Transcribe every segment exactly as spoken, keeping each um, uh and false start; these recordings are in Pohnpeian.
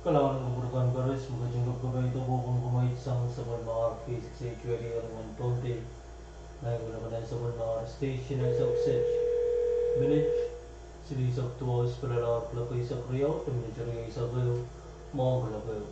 Kalahngan en kupwur kan koaros, me ketin kapkapaiada pokon kumwail sang sapwellimomwi K six H radio en wehin Pohnpei. Ngehi William Ann, sapwellimomwi station en Soksej. Minit silihsek duwau, pil loalokei kuloak eisek riau, de minit rieisek ehu mwohn kuloak ehu.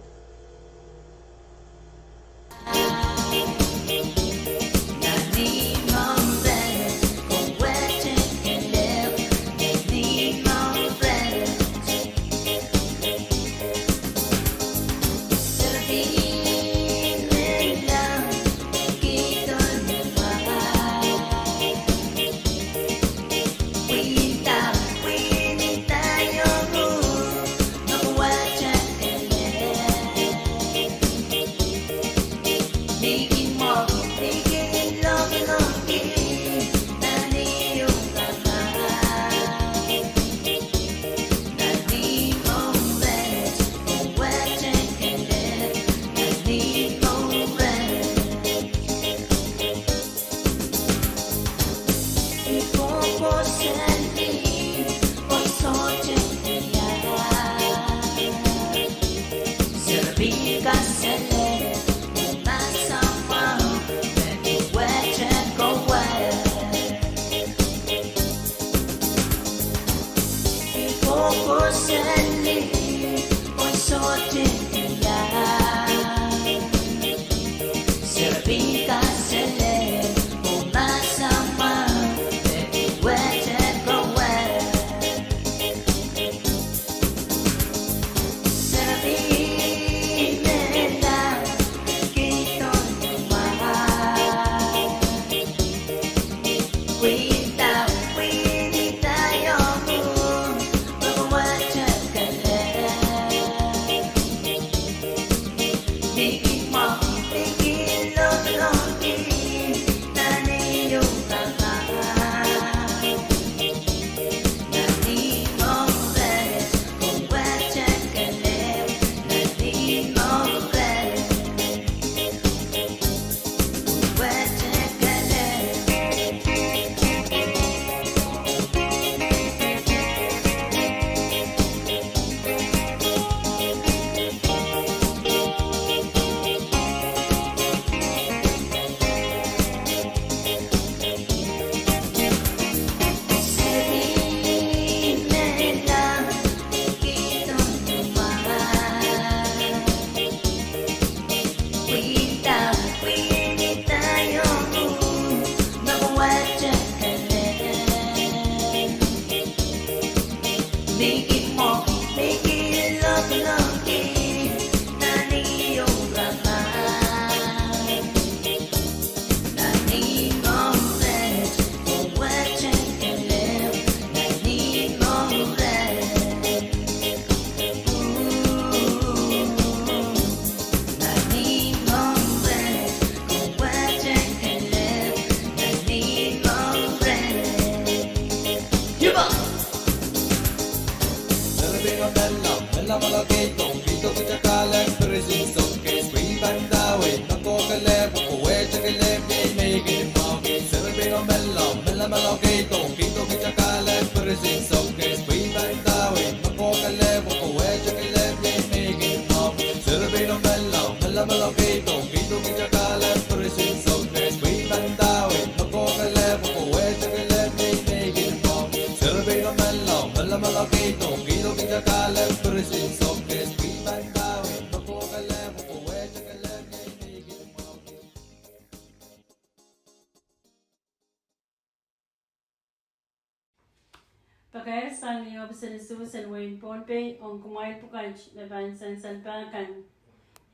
Pakair sang ni ohpis en usuhs en wehin Pohnpei ong kumwail pwukat me pahn sansal pahkan.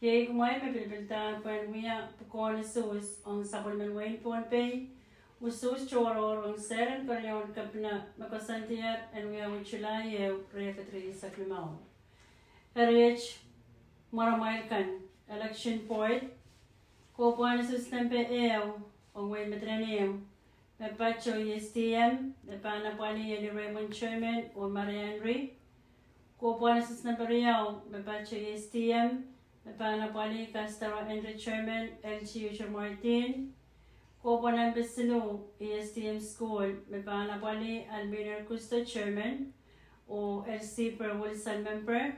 Iei kumwail me pilipilda pwehn wia pwukoahn usuhs ong sapwellimen wehin Pohnpei, usuhs tohrohr ong seren keriaun kepina me koasoandier en wiawi July ehu, riekid rieisek limau. Eri iet mwaramwail kan, election board, kohpwahn usuhs nempe ehu ong wehin Madolenihmw, me patoh E S D M, me pahn apwalih Eli Raymond chairman oh Maria Henry. Kohpwahn usuhs nempe riau, me patoh E S D M, me pahn apwalih Kastara Henry chairman, L T Uter Martin. Kohpwahn nempe siluh, E S D M school, me pahn apwalih Alminer Kusto chairman oh L C Wilson member.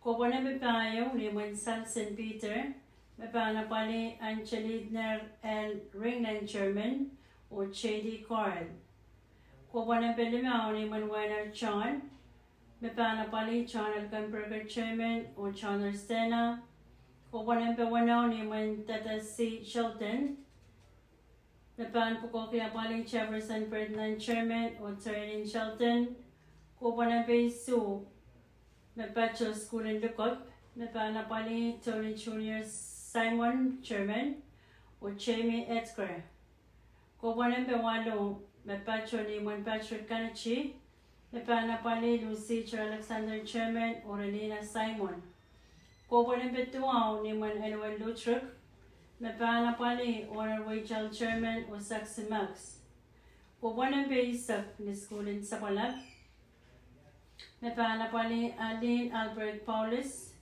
Kohpwal en pahieu ni imwen Salsen Peter, me pahn apwalih Angelina L. Ringland, Chairman, oh J D Carl. Kohpwal en limau ni imwen Weiner John, me pahn apwalih John L. Kemperger, Chairman, oh John R. Stena. Kohpwal en weneu ni imwen Dada C. Shelton, me pahn pwukoahki apwalih Jefferson Ferdinand, Chairman, oh Terlin Shelton. Kohpwal en isuh, me pato sukuhl en Likop, me pahn apwalih Tony Junior Simon, Chairman, oh Jamie Edgar. Kohpwal en waluh, me pato ni imwen Patrick Kanachi, me pahn apwalih Lucy J. Alexander, Chairman, oh Relina Simon. Kohpwal en duwau ni imwen Elwin Lutrick, me pahn apwalih Honor Rachel, Chairman, oh Saxon Max. Kohpwal en eisek ni sukuhl en Sapwalap, me pahn apwalih Aline Albert Paulus,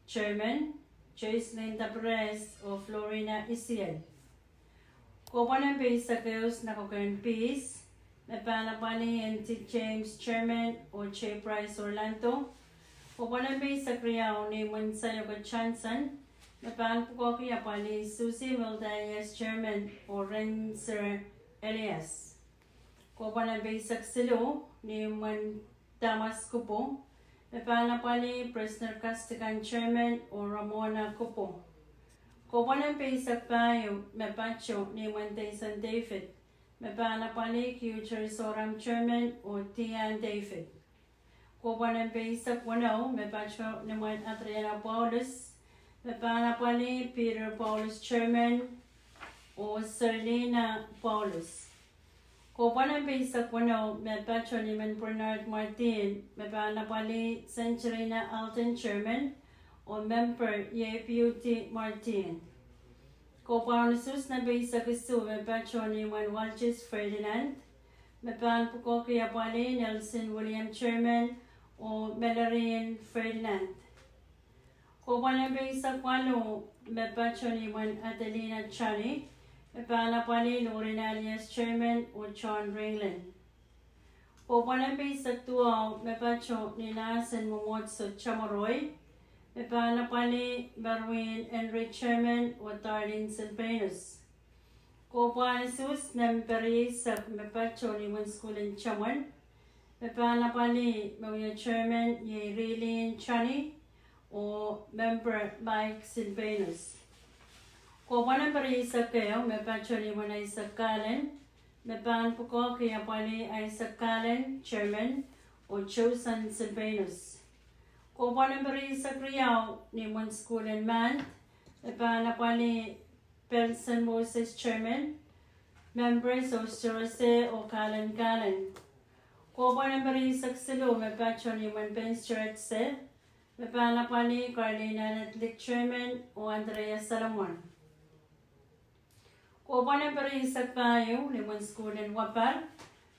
Chairman, Joyce Linda Perez, oh Florina Isiel. Kohpwal en eisek ehu ni Nakoken Peace, me pahn apwalih N T James, Chairman, oh J. Price Orlando. Kohpwal en eisek riau ni imwen Sayoko Johnson, me pahn pwukoahki apwalih Susie Milda Elias, Chairman, oh Renser Elias. Kohpwal en eisek siluh ni imwen Thomas Kupu, me pahn apwalih Presner Kastikan, Chairman, oh Ramona Kupu. Kohpwal en eisek pahieu, me pato ni imwen Deison David, me pahn apwalih Kuter Soram, Chairman, oh Tian David. Kohpwal en eisek weneu, me pato ni imwen Adriana Paulus, me pahn apwalih Peter Paulus, Chairman, oh Serlina Paulus. Kohpwal en eisek weneu, me pato ni imwen Bernard Martin, me pahn apwalih Sancherina Alden, Chairman, oh memper iei Beauty Martin. Kohpwal en usus en eisek isuh, me pato ni imwen Walchis Ferdinand, me pahn pwukoahki apwalih Nelson William, Chairman, oh Melorine Ferdinand. Kohpwal en eisek waluh, me pato ni imwen Adelina Johnny, me pahn apwalih Lorina Elias, Chairman, oh John Ringland. Kohpwal en eisek duwau, me pato ni Nasen Mwomwohdiso Chamoroi, me pahn apwalih Merwin Henry, Chairman, oh Darlene Silvanus. Kohpwal en usus en eisek, me pato ni imwen sukuhl en Chamwan, me pahn apwalih me wia Chairman iei Rilin Johnny, oh memper Mike Silvanus. Kohpwal en eisek ehu, me pato ni imwen Isaac Kalen, me pahn pwukoahki apwalih Isaac Kalen, Chairman, oh Josan Silvanus. Kohpwal en eisek riau ni imwen sukuhl en Mahn, me pahn apwalih Belson Moses, Chairman, members oh Sorose oh Kalen Kalen. Kohpwal en eisek siluh, me pato ni imwen Penster Etse, me pahn apwalih Carlina Nedlik, Chairman, oh Andrea Solomon. Kohpwal en eisek pahieu ni imwen sukuhl en Wapar,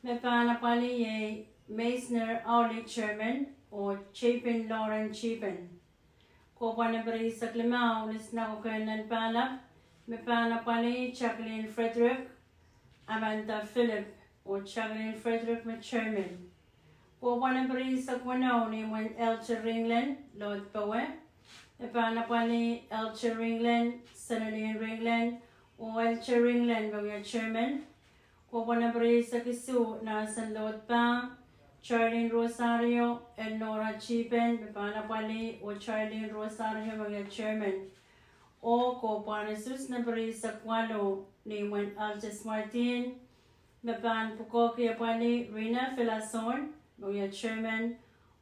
me pahn apwalih iei Meisner Auli, Chairman, oh Chapin Lauren Chapin. Kohpwal en eisek limau ni Nakoken Nanpahlap, me pahn apwalih Jacqueline Frederick, Amanda Philip, oh Jacqueline Frederick me Chairman. Kohpwal en eisek weneu ni imwen Elter Ringland, Lord Powe, me pahn apwalih Elter Ringland, Senalin Ringland, oh Elter Ringland me wia Chairman. Kohpwal en eisek isuh, Nasen Lord Pang, Charlene Rosario, Elnora Chipen, me pahn apwalih, oh Charlene Rosario me wia Chairman. Oh kohpwal en usus en eisek waluh ni imwen Altis Martin, me pahn pwukoahki apwalih Rina Filason me wia Chairman,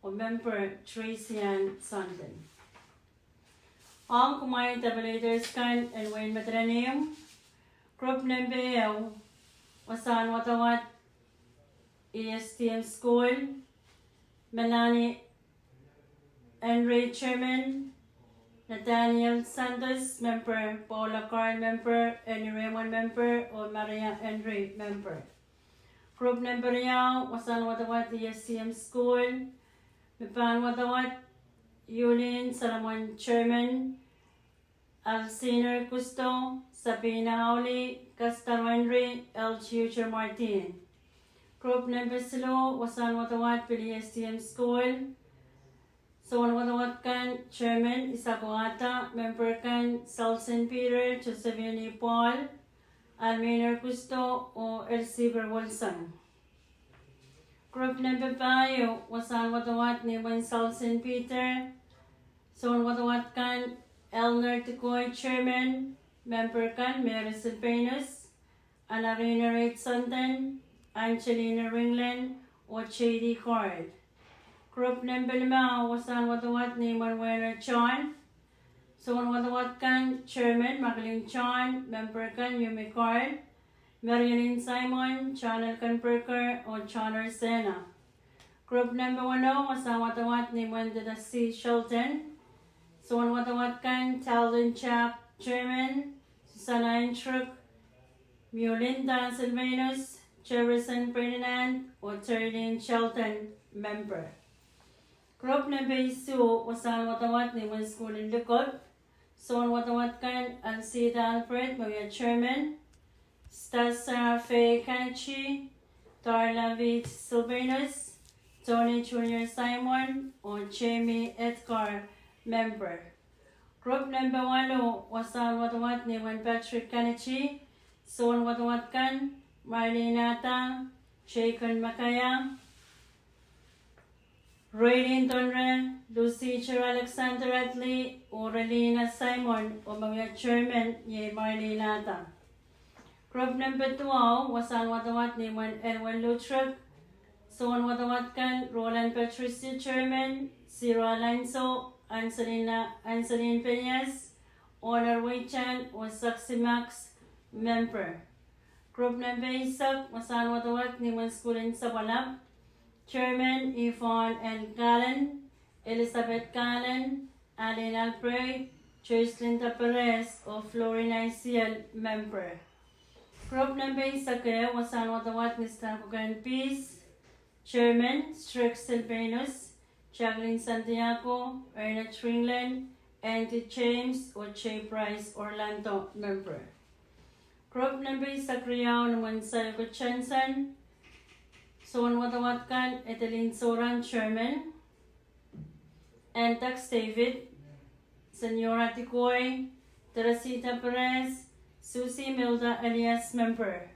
oh memper Tracy Ann Sanden. Ong kumwail tableaders kan en wehin Madolenihmw, group nempe ehu, wasahn wadawad E S T M School, Melanie Henry, Chairman, Nathaniel Santos, memper, Paula Carl, memper, Annie Raymond, memper, oh Maria Henry, memper. Group nempe riau, wasahn wadawad E S T M School, me pahn wadawad Yulin Solomon, Chairman, Alciner Kusto, Sabina Auli, Kastar Henry, L G Ucher Martin. Group nempe siluh, wasahn wadawad pil E S T M School, Soun wadawad kan, chairman Isako Ada, member kan Salson Peter, Josephine Paul, Alminer Kusto, oh Elsie Wilson. Group nempe pahieu, wasahn wadawad ni imwen Salson Peter. Soun wadawad kan, Elner Dikoi, chairman, member kan Mary Silvanus, Anarina Reid Sanden, Angelina Ringland, oh J D Card. Group nempe limau, wasahn wadawad ni imwen Wehner John. Soun wadawad kan, chairman Maklin John, member kan Yumi Card, Marielin Simon, John Elkenberger, oh John Arsena. Group nempe weneu, wasahn wadawad ni imwen Deda C Shelton. Soun wadawad kan, Talden Jack, chairman, Susanna Hendrick, Miolinda Silvanus, Jefferson Ferdinand, oh Terlin Shelton, member. Group nempe isuh, wasahn wadawad ni imwen sukuhl en Likop. Soun wadawad kan, Alcida Alfred, me wia chairman, Stasa Faye Kanachi, Darla Veit Silvanus, Tony Junior Simon, oh Jamie Edgar, member. Group nempe walu, wasahn wadawad ni imwen Patrick Kanachi. Soun wadawad kan, Marlene Ada, Jacob Makaya, Raylene Donre, Lucy Cher, Alexander Adley, oh Relina Simon, oh me wia chairman iei Marlene Ada. Group nempe duwau, wasahn wadawad ni imwen Elwin Lutrek. Soun wadawad kan, Roland Patricia, chairman, Sira Alonso, Anselina, Anselin Phineas, Honor Weitan, oh Saxi Max, member. Group nempe eisek, wasahn wadawad ni imwen sukuhl en Sapwalap. Chairman, Yvonne N Kallen, Elizabeth Kallen, Allen Alfred, Joyce Linda Perez, oh Florin Isiel, member. Group nempe eisek ehu, wasahn wadawad ni Stankoken Peace. Chairman, Strick Silvanus, Jacqueline Santiago, Ernest Ringland, Andy James, oh J Price Orlando, member. Group nempe eisek riau ni imwen Sayoko Johnson. Soun wadawad kan, Edelin Soran, chairman, Antax David, Senora Dikoi, Teresita Perez, Susie Milda Elias, member.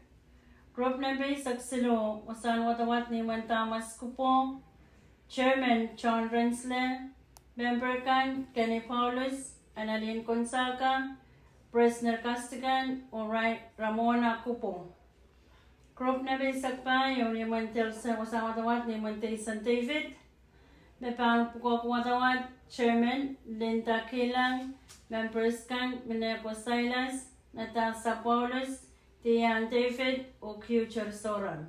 Group nempe eisek siluh, wasahn wadawad ni imwen Thomas Kupo, chairman John Rensler, member kan Kenny Paulus, Annalyn Gonzaga, Presner Kastikan, oh Ramona Kupo. Group nempe eisek pahieu ni imwen Delson, wasahn wadawad ni imwen Deison David, me pahn pwukoa wadawad, chairman Linda Kilang, members kan Mineko Silas, Natasha Paulus, Diane David, oh Kucher Soran.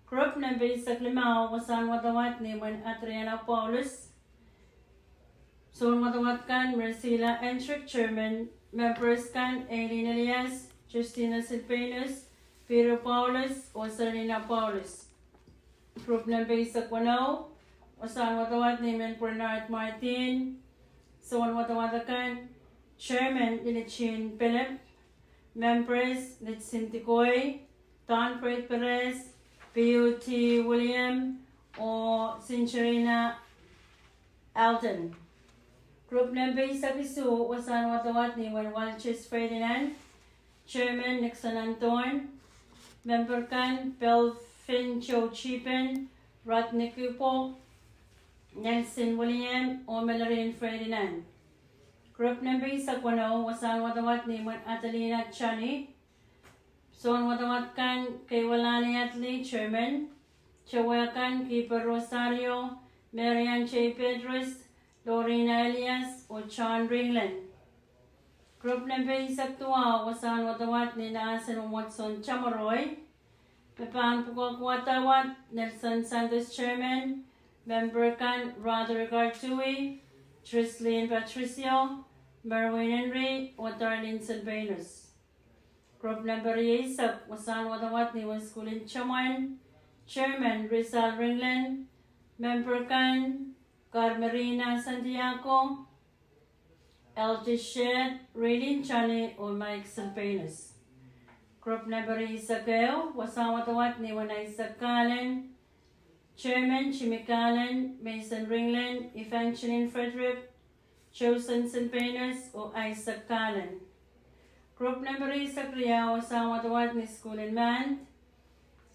Group nempe eisek limau, wasahn wadawad ni imwen Adriana Paulus. Soun wadawad kan, Marcela Hendrick, chairman, members kan Aileen Elias, Justina Silvanus, Peter Paulus, oh Serena Paulus. Group nempe eisek weneu, wasahn wadawad ni imwen Bernard Martin. Soun wadawad akan, chairman Lilly Jean Philip, members Nitsin Dikoi, Don Fred Perez, Beauty William, oh Sincherina Alden. Group nempe eisek isuh, wasahn wadawad ni imwen Walchis Ferdinand, chairman Nixon Anton, member kan Belvin Joe Chipen, Rodney Kupo, Nelson William, oh Melorine Ferdinand. Group nempe eisek weneu, wasahn wadawad ni imwen Adelina Chani. Soun wadawad kan, Keiwalani Adley, chairman, towehkan Kiper Rosario, Marian J Petrus, Lorina Elias, oh John Ringland. Group nempe eisek duwau, wasahn wadawad ni Nasen Mwomwodson Tamoroi, me pahn pwukoa wadawad, Nelson Santos, chairman, member kan Roderick Artui, Trislin Patricio, Merwin Henry, oh Darlene Silvanus. Group nempe rieisek, wasahn wadawad ni imwen sukuhl en Tamwen, chairman Rizal Ringland, member kan Carmerina Santiago, Elder Shed, Raylene Chani, oh Mike Silvanus. Group nempe rieisek ehu, wasahn wadawad ni imwen Isaac Kallen, Chairman Jimmy Kalen, Mason Ringland, Evangeline Frederick, Joseph Silvanus oh Isaac Kalen. Group member eisek riau wasahn wadawad ni sukuhl en Mahn.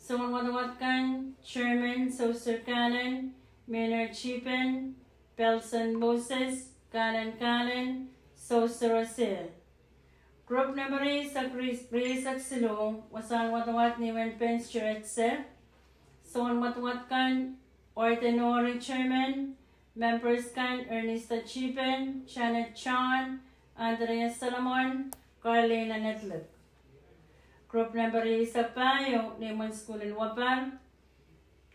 Soangen wadawad kan: Chairman Soser Kalen, Maynard Chipen, Belson Moses, Kalen Kalen, Soser Ose. Group member eisek ri-, rieisek siluh wasahn wadawad ni wen Penster Etse. Soangen wadawad kan: Ordenori Chairman, members kan: Ernesta Chipen, Janet John, Andrea Solomon, Carlina Nedlik. Group member eisek pahieu ni wen sukuhl en Wapar.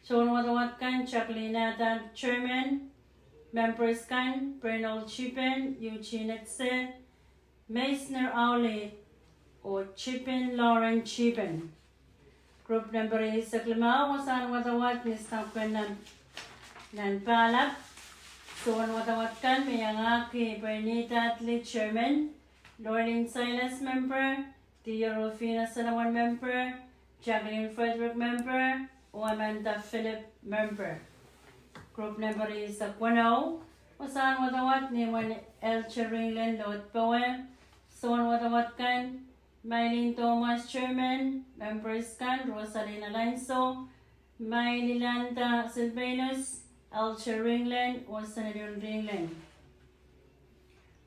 Soangen wadawad kan: Jacqueline Adam Chairman, members kan: Bernal Chipen, Eugene Etse, Meisner Auli, oh Chipen Lauren Chipen. Group member eisek limau wasahn wadawad ni sapwellimomwi nan pahlap. Soangen wadawad kan me iangahki: Bernita Atli Chairman, Lorlin Silas member, Tia Rufina Solomon member, Jacqueline Frederick member, oh Amanda Philip member. Group member eisek weneu wasahn wadawad ni wen Elder Ringland Lord Powe. Soangen wadawad kan: Mailin Thomas Chairman, members kan: Rosalina Lanso, Maililanda Silvanus, Elder Ringland oh Senedon Ringland.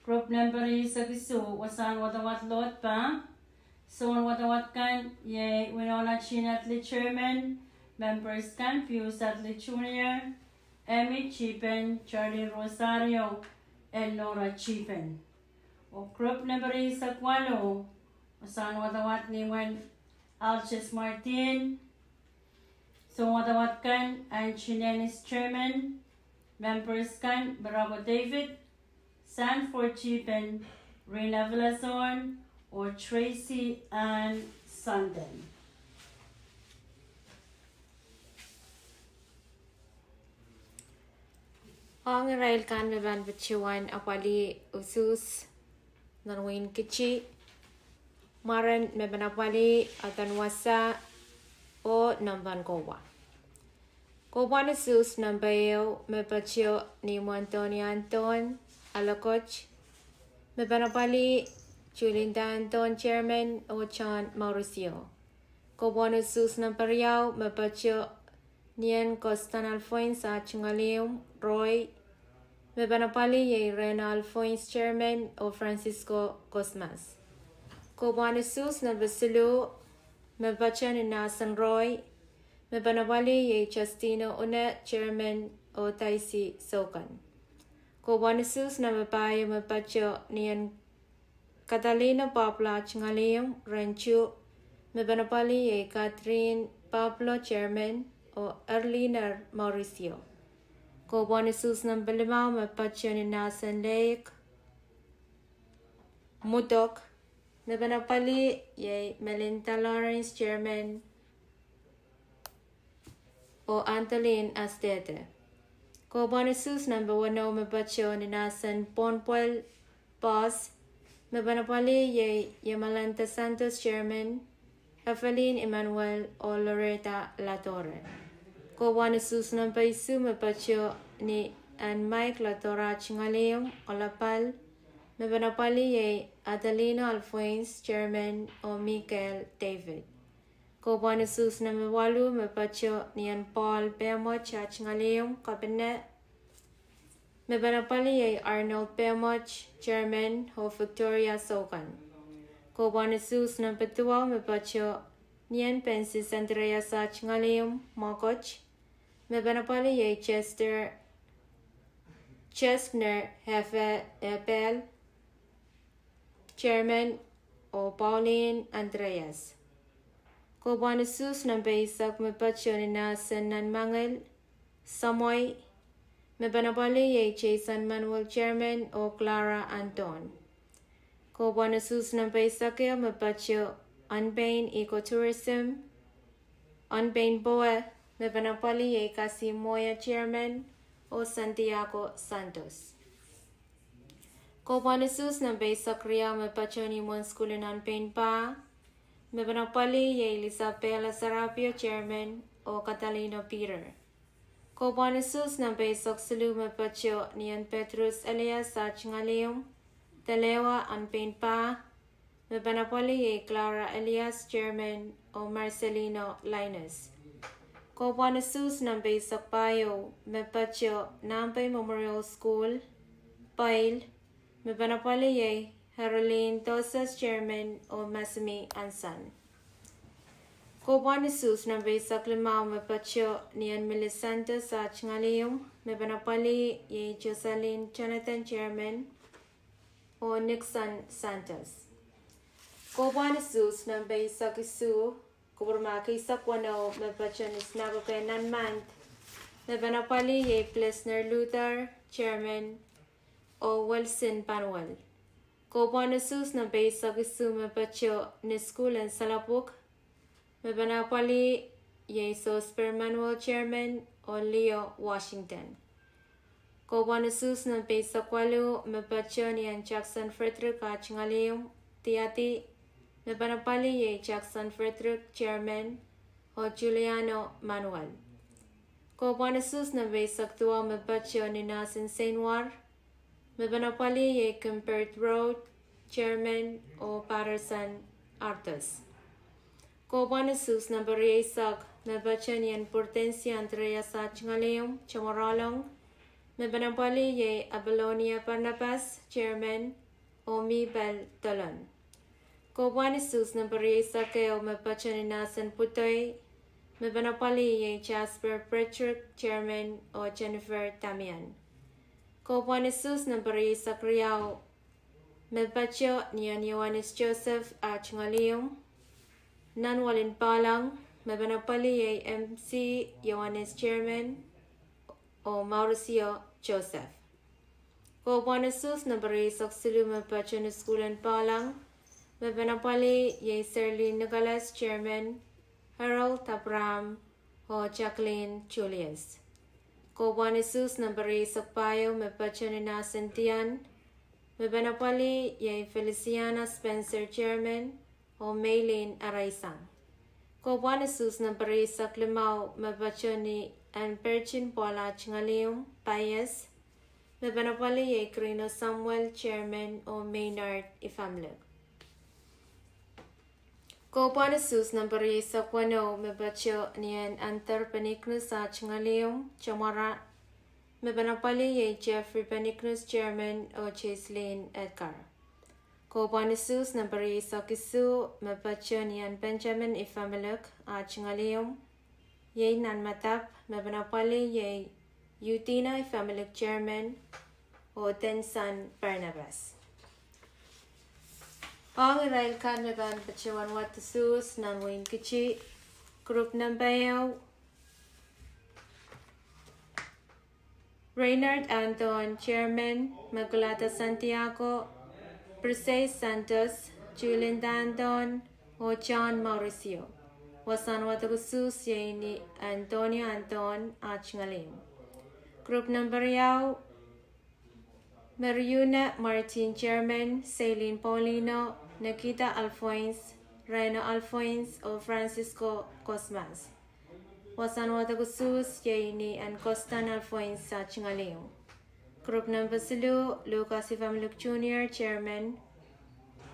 Group member eisek isuh wasahn wadawad Lord Pah. Soangen wadawad kan iei Winona Jean Atli Chairman, members kan: Pius Atli Junior, Amy Chipen, Charlie Rosario, Elnora Chipen. Oh group member eisek waluh wasahn wadawad ni wen Algis Martin. Soangen wadawad kan: Angie Nennis Chairman, members kan: Morocco David, Sanford Chipen, Rina Villason, oh Tracy Ann Sanden. Ong irail kan me pahn patohwan apwalih usuhs nan wehin Kiti, mwaren me pahn apwalih, adanwasa, oh nempehn kowa. Kopwahn usuhs nempe ehu me patoh ni imwen Tony Anton Alokot, me pahn apwalih Julinda Anton Chairman oh John Mauricio. Kopwahn usuhs nempe riau me patoh ni en Kostan Alphonse ah Ngalium Roy, me pahn apwalih iei Rena Alphonse Chairman oh Francisco Cosmas. Kopwahn usuhs nempe siluh me patoh ni Nasen Roy, me pahn apwalih iei Justino Une Chairman oh Daisy Soukan. Kopwahn usuhs nempe pahieu me patoh ni en Katalina Pablo ah Ngalium Rentu, me pahn apwalih iei Catherine Pablo Chairman oh Erliner Mauricio. Kopwahn usuhs nempe limau me patoh ni Nasen Leik Mudok, me pahn apwalih iei Melinda Lawrence Chairman oh Anthony Astete. Kopwahn usuhs nempe weneu me patoh ni Nasen Pohnpwel Pos, me pahn apwalih iei Yemalanta Santos Chairman, Evelyn Emmanuel oh Loretta Ladore. Kopwahn usuhs nempe isuh me patoh ni en Mike Ladore ah Ngalium Olapal, me pahn apwalih iei Adelino Alphonse Chairman oh Michael David. Kopwahn usuhs nempe waluh me patoh ni en Paul Pemot ah Ngalium Kapene, me pahn apwalih iei Arnold Pemot Chairman oh Victoria Soukan. Kopwahn usuhs nempe duwau me patoh ni en Pensis Andreas ah Ngalium Mokot, me pahn apwalih iei Chester, Chesner Hefe Epel Chairman oh Pauline Andreas. Kopwahn usuhs nempe eisek me patoh ni Nasen Nanmangel Samoi, me pahn apwalih iei Jason Manuel Chairman oh Clara Anton. Kopwahn usuhs nempe eisek ehu me patoh en pein Ecotourism, en pein Powe, me pahn apwalih iei Kasi Moya Chairman oh Santiago Santos. Kopwahn usuhs nempe eisek riau me patoh ni imwen sukuhl en pein Pah, me pahn apwalih iei Elisabella Sarapio Chairman oh Catalino Peter. Kohpwahn usuhs nempe eisek siluh me patoh ni en Petrus Elias ah Ngalium, Delewa en pein pah, me pahn apwalih iei Clara Elias, chairman, oh Marcelino Linus. Kohpwahn usuhs nempe eisek pahieu me patoh Nampei Memorial School, Pail, me pahn apwalih iei Herolin Doses, chairman, oh Masimi Anson. Kohpwahn usuhs nempe eisek limau me patoh ni en Millie Santos ah Ngalium, me pahn apwalih iei Jocelyn Jonathan, chairman, oh Nixon Santos. Kohpwahn usuhs nempe eisek isuh, kupwurmahk eisek weneu, me patoh ni snakoke nan Mand, me pahn apwalih iei Plesner Luther, chairman, oh Wilson Panuel. Kohpwahn usuhs nempe eisek isuh me patoh ni sukuhl en Salapwuk, me pahn apwalih iei Sosper Manuel, chairman, oh Leo Washington. Kohpwahn usuhs nempe eisek waluh me patoh ni en Jackson Frederick ah Ngalium, Diadi, me pahn apwalih iei Jackson Frederick, chairman, oh Juliano Manuel. Kohpwahn usuhs nempe eisek duwau me patoh ni Nasen Seinwar, me pahn apwalih iei Kimbert Road, chairman, oh Patterson Arthurs. Kohpwahn usuhs nempe rieisek me patoh ni en Purdensia Andreas ah Ngalium, Chamorolong, me pahn apwalih iei Apollonia Barnabas, chairman, oh Mibel Dolon. Kohpwahn usuhs nempe rieisek ehu me patoh ni Nasen Pwudoi, me pahn apwalih iei Jasper Frederick, chairman, oh Jennifer Damian. Kohpwahn usuhs nempe rieisek riau me patoh ni en Ioanis Joseph ah Ngalium, nan Walen Palang, me pahn apwalih iei M C Ioanis, chairman, oh Mauricio Joseph. Kohpwahn usuhs nempe rieisek siluh me patoh ni sukuhl en Palang, me pahn apwalih iei Serlin Nicholas, chairman, Harold Abraham, oh Jacqueline Julius. Kohpwahn usuhs nempe rieisek pahieu me patoh ni Nasen Dian, me pahn apwalih iei Feliciana Spencer, chairman, oh Maylin Araisang. Kohpwahn usuhs nempe rieisek limau me patoh ni en Perchin Paul ah Ngalium, Paias, me pahn apwalih iei Krino Samuel, chairman, oh Maynard Ifamlik. Kohpwahn usuhs nempe rieisek weneu me patoh ni en Anther Penignus ah Ngalium, Chamwara, me pahn apwalih iei Jeffrey Penignus, chairman, oh Jesselyn Edgar. Kohpwahn usuhs nempe rieisek isuh me patoh ni en Benjamin Ifamlik ah Ngalium, iei nan Madap, me pahn apwalih iei Eudina Ifamlik, chairman, oh Denson Barnabas. Ong irail kan me pahn patohwan wad usuhs nan wehin Kitti, group nempe ehu, Reynard Anthon, chairman, Immaculata Santiago, Briseis Santos, Julinda Anthon, oh John Mauricio. Wasahn wadek usuhs iei ni Antonio Anthon ah Ngalium. Group nempe riau, Meriune Martin, chairman, Celine Paulino, Nikita Alphonse, Reno Alphonse, oh Francisco Cosmas. Wasahn wadek usuhs iei ni en Kostan Alphonse ah Ngalium. Group nempe siluh, Lucas Ifamlik Junior, chairman,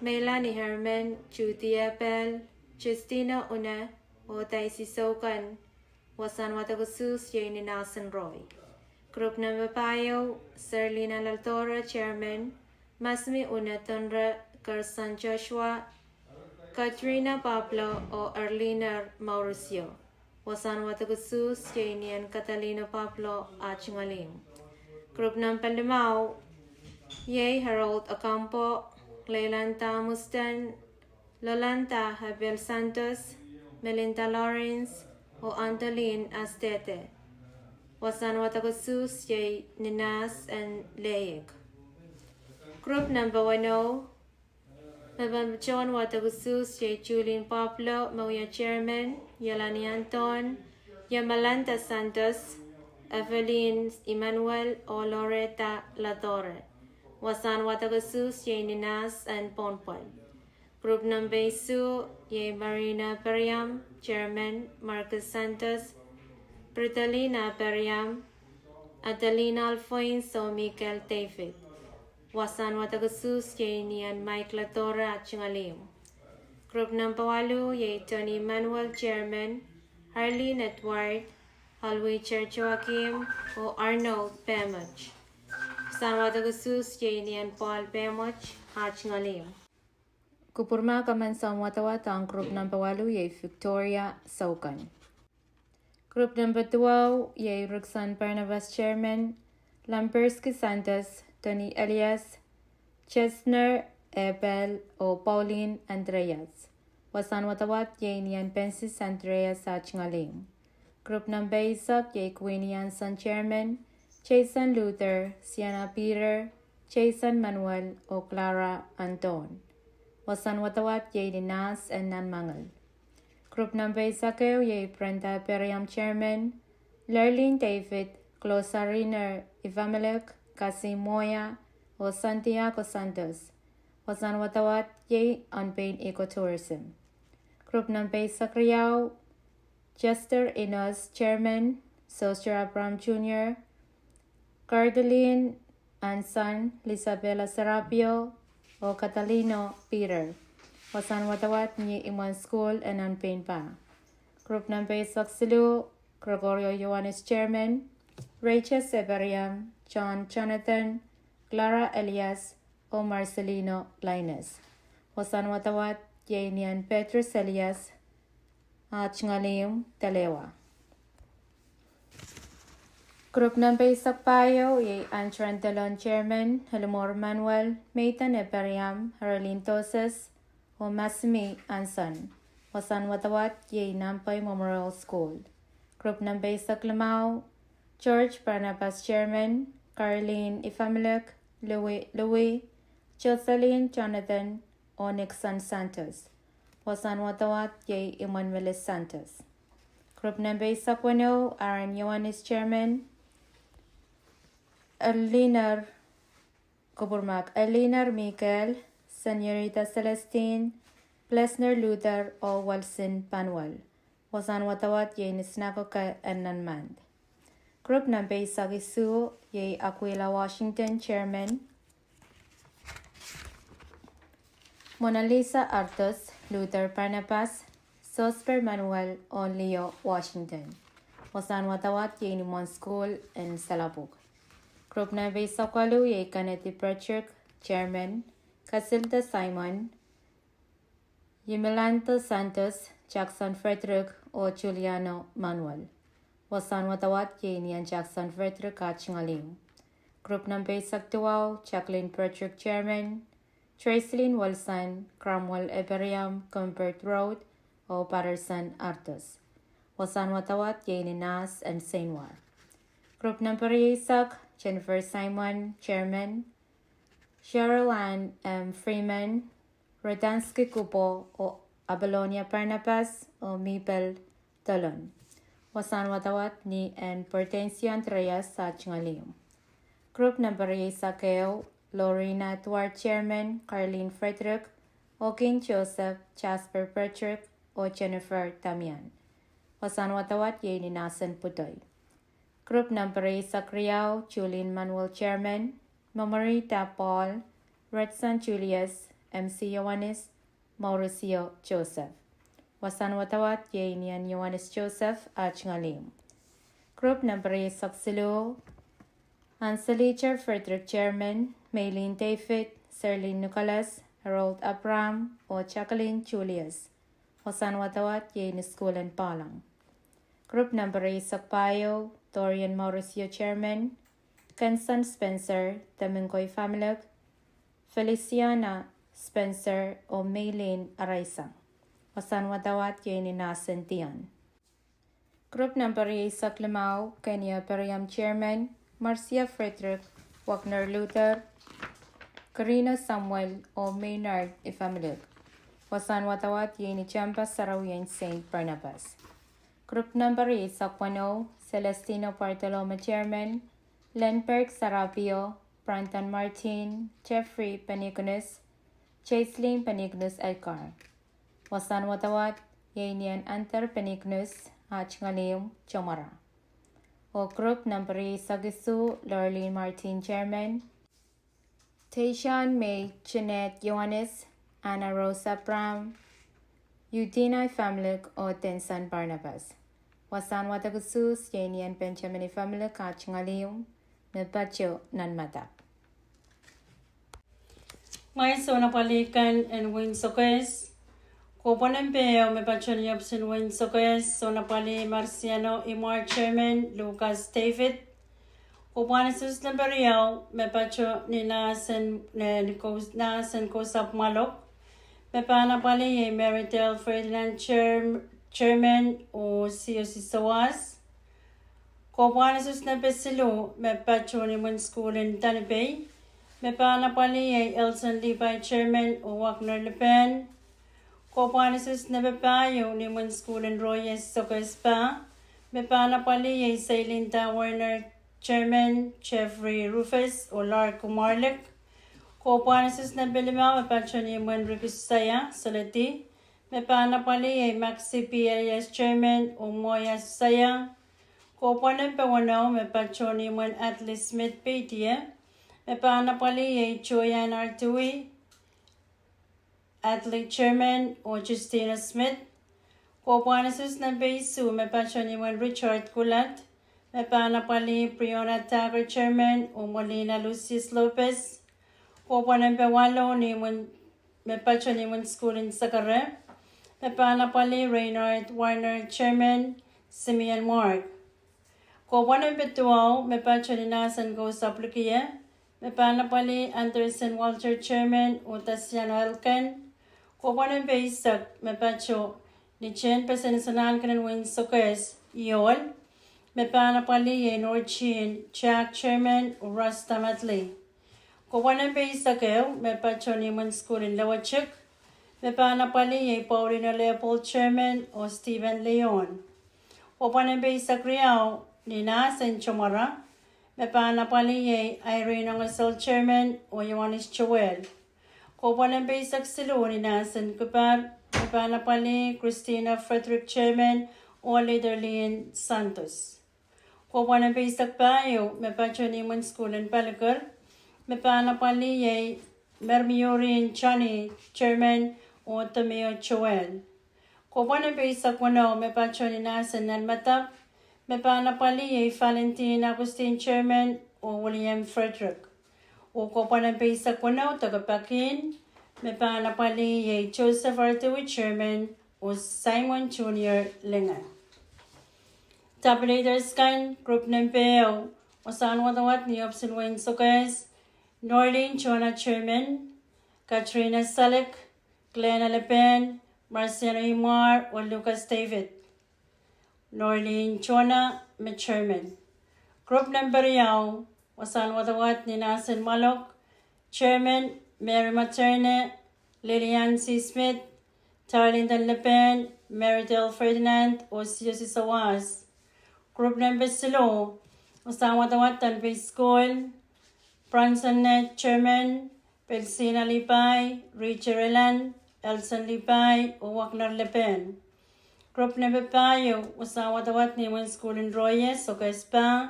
Meilani Herman, Judy Abel, Justina Une, oh Daisy Soukan. Wasahn wadek usuhs iei ni Nasen Roy. Group nempe pahieu, Serlina Ladora, chairman, Masmi Une Tonre, Gerson Joshua, Katrina Pablo, oh Erliner Mauricio. Wasahn wadek usuhs iei ni en Catalina Pablo ah Ngalium. Group nempe limau, iei Harold Ocampo, Leilanda Mustan, Lolanda Abel Santos, Melinda Lawrence, oh Antolin Astete. Wasahn wadek usuhs iei ni Nas en Leik. Group nempe weneu, me pahn patohwan wadek usuhs iei Julin Pablo, me wia chairman, Yelani Anthon, Yemalanda Santos, Evelyn Emmanuel, oh Loretta Ladore. Wasahn wadek usuhs iei ni Nas en Pohnpei. Group nempe isuh, iei Marina Periam, chairman, Marcus Santos, Brithelina Aperiam, Adelina Alfoins oh Michael David. Wasahn wadek usuhs iei ni en Mike Ladora ah tungoal ihmw. Group number waluh iei Tony Emmanuel, chairman, Arlene Edward, Alwicher Joachim, oh Arnold Pemot. Wasahn wadek usuhs iei ni en Paul Pemot ah tungoal ihmw. Kupwurma emen soumwadawad ong group number waluh iei Victoria Soukan. Group number duwau iei Rickson Barnabas, chairman, Lamberski Santos, Tony Elias, Chesner Abel oh Pauline Andreas. Wasahn wadawad iei ni en Pensis Andreas ah tungoal ihmw. Group number eisek iei Queenie Anson, chairman, Jason Luther, Sienna Peter, Jason Manuel oh Clara Anton. Wasahn wadawad iei ni nahs en Nanmangel. Group number eisek ehu iei Brenda Aperiam, chairman, Lerlin David, Klosa Riner, Ivamelek, Kasi Moya, oh Santiago Santos. Wasahn wadawad iei en pein ecotourism. Group number eisek riau, Chester Enos, chairman, Soster Abraham Junior, Cardalin Anson, Lisabella Serapio, oh Catalino Peter. Wasahn wadawad ni imwen sukuhl en Anpein Pah. Group number eisek siluh, Gregorio Ioanis, chairman, Rachel Seberiam, John Jonathan, Clara Elias, oh Marcelino Linus. Wasahn wadawad iei ni en Petrus Elias ah tungoal ihmw, Dalewa. Group number eisek pahieu iei Antron Delon, chairman, Elimor Manuel, Meiden Aperiam, Arlene Doses, oh Masimi Anson. Wasahn wadawad iei Nampei Memorial School. Group number eisek limau, George Barnabas, chairman, Carlin Ivamelek, Louis, Jocelyn Jonathan, oh Nixon Santos. Wasahn wadawad iei imwen Melis Santos. Group number eisek weneu, Aaron Ioanis, chairman, Eliner, kupwurma, Eliner Michael, Senorita Celestine, Plesner Luther oh Walsin Panuel. Wasahn wadawad iei ni sinakoke en Nanmand. Group number eisek isuh iei Aquila Washington, chairman, Mona Lisa Arthos, Luther Barnabas, Sosper Manuel oh Leo Washington. Wasahn wadawad iei ni imwen sukuhl en Salapuk. Group number eisek waluh iei Kennedy Patrick, chairman, Casilda Simon, Yimilantha Santos, Jackson Frederick oh Juliano Manuel. Wasahn wadawad iei ni en Jackson Frederick ah tungoal ihmw. Group number eisek duwau, Jacqueline Patrick, chairman, Tracelyn Wilson, Cromwell Aperiam, Cuthbert Road oh Patterson Arthos. Wasahn wadawad iei ni nahs en Seinwar. Group number eisek, Jennifer Simon, chairman, Cheryl Ann M Freeman, Rodansky Kubo oh Apollonia Barnabas oh Mabel Tolon. Wasahn wadawad ni en Portensio Andreas ah tungoal ihmw. Group number eisek ehu, Lorena Edward, chairman, Carlin Frederick, Okin Joseph, Jasper Patrick oh Jennifer Damian. Wasahn wadawad iei ni nahs en Putoi. Group number eisek riau, Julin Manuel, chairman, Momorita Paul, Redson Julius, M C Ioanis, Mauricio Joseph. Wasahn wadawad iei ni en Ioanis Joseph ah tungoal ihmw. Group number eisek siluh, Anseliter Frederick, chairman, Maylin David, Serlin Nicholas, Harold Abraham oh Jacqueline Julius. Wasahn wadawad iei ni sukuhl en Palang. Group number eisek pahieu, Dorian Mauricio, chairman, Kenson Spencer, Domingo Ivamelek, Feliciana Spencer oh Maylin Araisang. Wasahn wadawad iei ni nahs en Dion. Group number eisek limau, Kenia Aperiam, chairman, Marcia Frederick, Wagner Luther, Karina Samuel oh Maynard Ivamelek. Wasahn wadawad iei ni tehnpas sarawi en Saint Barnabas. Group number eisek weneu, Celestino Bartolome, chairman, Lenberg Sarapio, Brandon Martin, Jeffrey Penignus, Jaislin Penignus Elgar. Wasahn wadawad iei ni en Anther Penignus ah tungoal ihmw, Tomorrow. Oh group nempe isuh, Lorlin Martin, chairman, Teishon May, Jeanette Ioanis, Anna Rose Abraham, Udina Famlik oh Denson Barnabas. Wasahn wadek usuhs iei ni en Benjamin Famlik, Aht Ngalium, me patoh nan Madap. Mwein sounapwalih kan en Wein Sokehs. Kohpwa nempe ehu me patoh ni ohpis en Wein Sokehs, sounapwalih Marciano Imwar, chairman, Lucas David. Kohpwa en usuhs nempe riau me patoh ni nahs en, eh, ni kous-, nahs en Kousapw Mwalok. Me pahn apwalih iei Mary Dale Ferdinand, chair-, chairman, oh Siosi Soas. Kohpwa en usuhs nempe siluh me patoh ni imwin sukuhl en Tanipei. Me pahn apwalih iei Elson Lipai, chairman, oh Wagner Lipen. Kohpwa en usuhs nempe pahieu ni imwin sukuhl en Roye Sokehs Pah. Me pahn apwalih iei Seilinda Werner, chairman, Jeffrey Rufus oh Lark Kumarlik. Kohpwa en usuhs nempe limau me patoh ni imwin Ricky Susaia Soledi. Me pahn apwalih iei Maxi P. Elias, chairman, oh Moya Susaia. Kohpwa nempe weneu me patoh ni imwin Atli Smith Peitie. Me pahn apwalih iei Joyan Artui, Atli chairman, oh Justina Smith. Kohpwa en usuhs nempe isuh me patoh ni imwin Richard Kulat. Me pahn apwalih Briona Thacker, chairman, oh Molina Lucius Lopez. Kohpwa nempe waluh ni imwin, me patoh ni imwin sukuhl en Sekere. Me pahn apwalih Reinhard Warner, chairman, Simeon Mark. Kohpwa nempe duwau me patoh ni nahs en Kousapw Likie. Me pahn apwalih Anderson Walter, chairman, oh Tasiano Elken. Kohpwa nempe eisek me patoh ni tehnpesen Sounanken en Wein Sokehs, Iohl. Me pahn apwalih iei Nortin Jack, chairman, oh Rasta Matli. Kohpwa nempe eisek ehu me patoh ni imwin sukuhl en Lewetik. Me pahn apwalih iei Paulino Leopold, chairman, oh Stephen Leon. Kohpwa nempe eisek riau ni nahs en Tomara. Me pahn apwalih iei Irene Ongesel, chairman, oh Ioanis Joel. Kohpwa nempe eisek siluh ni nahs en Kupar. Me pahn apwalih Christina Frederick, chairman, oh Liderlin Santos. Kohpwa nempe eisek pahieu me patoh ni imwin sukuhl en Palikir. Me pahn apwalih iei Mermiurin Johnny, chairman, oh Tomio Joel. Kohpwa nempe eisek weneu me patoh ni nahs en Nan Madap. Me pahn apwalih iei Valentin Augustine, chairman, oh William Frederick. Oh kohpwa nempe eisek weneu deke pakin, me pahn apwalih iei Joseph Artui, chairman, oh Simon Junior Linge. Tabulehda kan, group nempe ehu, wasahn wadawad ni ohpis en Wein Sokehs, Norlin Jonah, chairman, Katrina Salik, Glenna Lipen, Marciano Imwar oh Lucas David. Norlin Jonah me chairman. Group nempe riau, wasahn wadawad ni nahs en Mwalok, chairman Mary Materne, Lillian C. Smith, Darlington Lipen, Mary Dale Ferdinand oh Siosi Soas. Group nempe siluh, wasahn wadawad Tanipei Sukuhl, Bronson Ned, chairman, Belsina Lipai, Richard Elan, Elson Lipai oh Wagner Lipen. Group nempe pahieu, wasahn wadawad ni imwin sukuhl en Roye Sokehs Pah,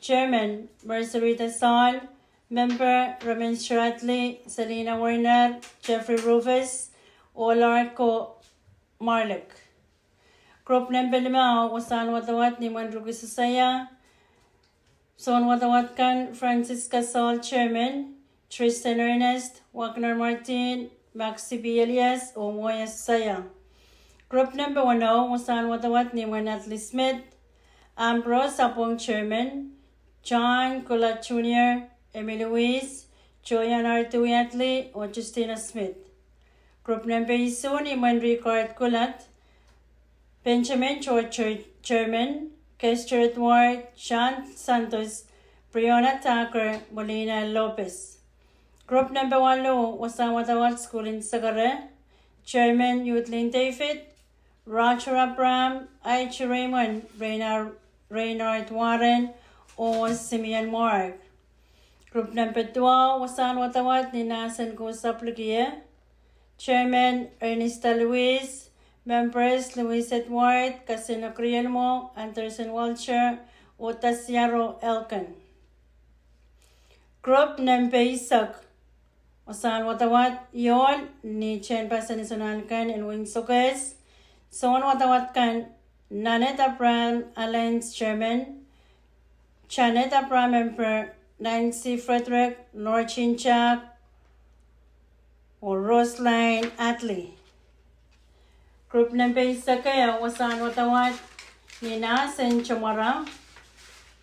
chairman Mercerita Saul, memper Remenster Atli, Selina Werner, Jeffrey Rufus oh Larko Marlik. Group nempe limau, wasahn wadawad ni imwin Riki Susaia. Soun wadawad kan, Francisca Saul, chairman, Tristan Ernest, Wagner Martin, Maxi B. Elias oh Moya Susaia. Group nempe weneu, wasahn wadawad ni imwin Natalie Smith, Ambrose Apwong, chairman, John Kulat Junior, Emily Louise, Joyan Artui Atli oh Justina Smith. Group nempe isuh ni imwin Richard Kulat, Benjamin George, chairman, Kester Edward, John Santos, Briona Tucker, Molina Lopez. Group nempe waluh, wasahn wadawad sukuhl en Sekere, chairman Youth Lin David, Roger Abraham, Aichi Raymond, Reynard Warren oh Simeon Mark. Group nempe duwau, wasahn wadawad ni nahsen Kousapw Likie, chairman Ernesta Louise, members Louise Edward, Kasino Krielmo, Anderson Walter oh Tasiaro Elkin. Group nempe eisek, wasahn wadawad iohl ni tehnpasen Sounanken en Win Sokehs. Soun wadawad kan: Nanette Abraham, Alliance Chairman; Janet Abraham, Member; Nancy Frederick, Norgin Jack, oh Roseline Atli. Group nempe eisek ehu, wasahn wadawad ni Nahsen Tomara.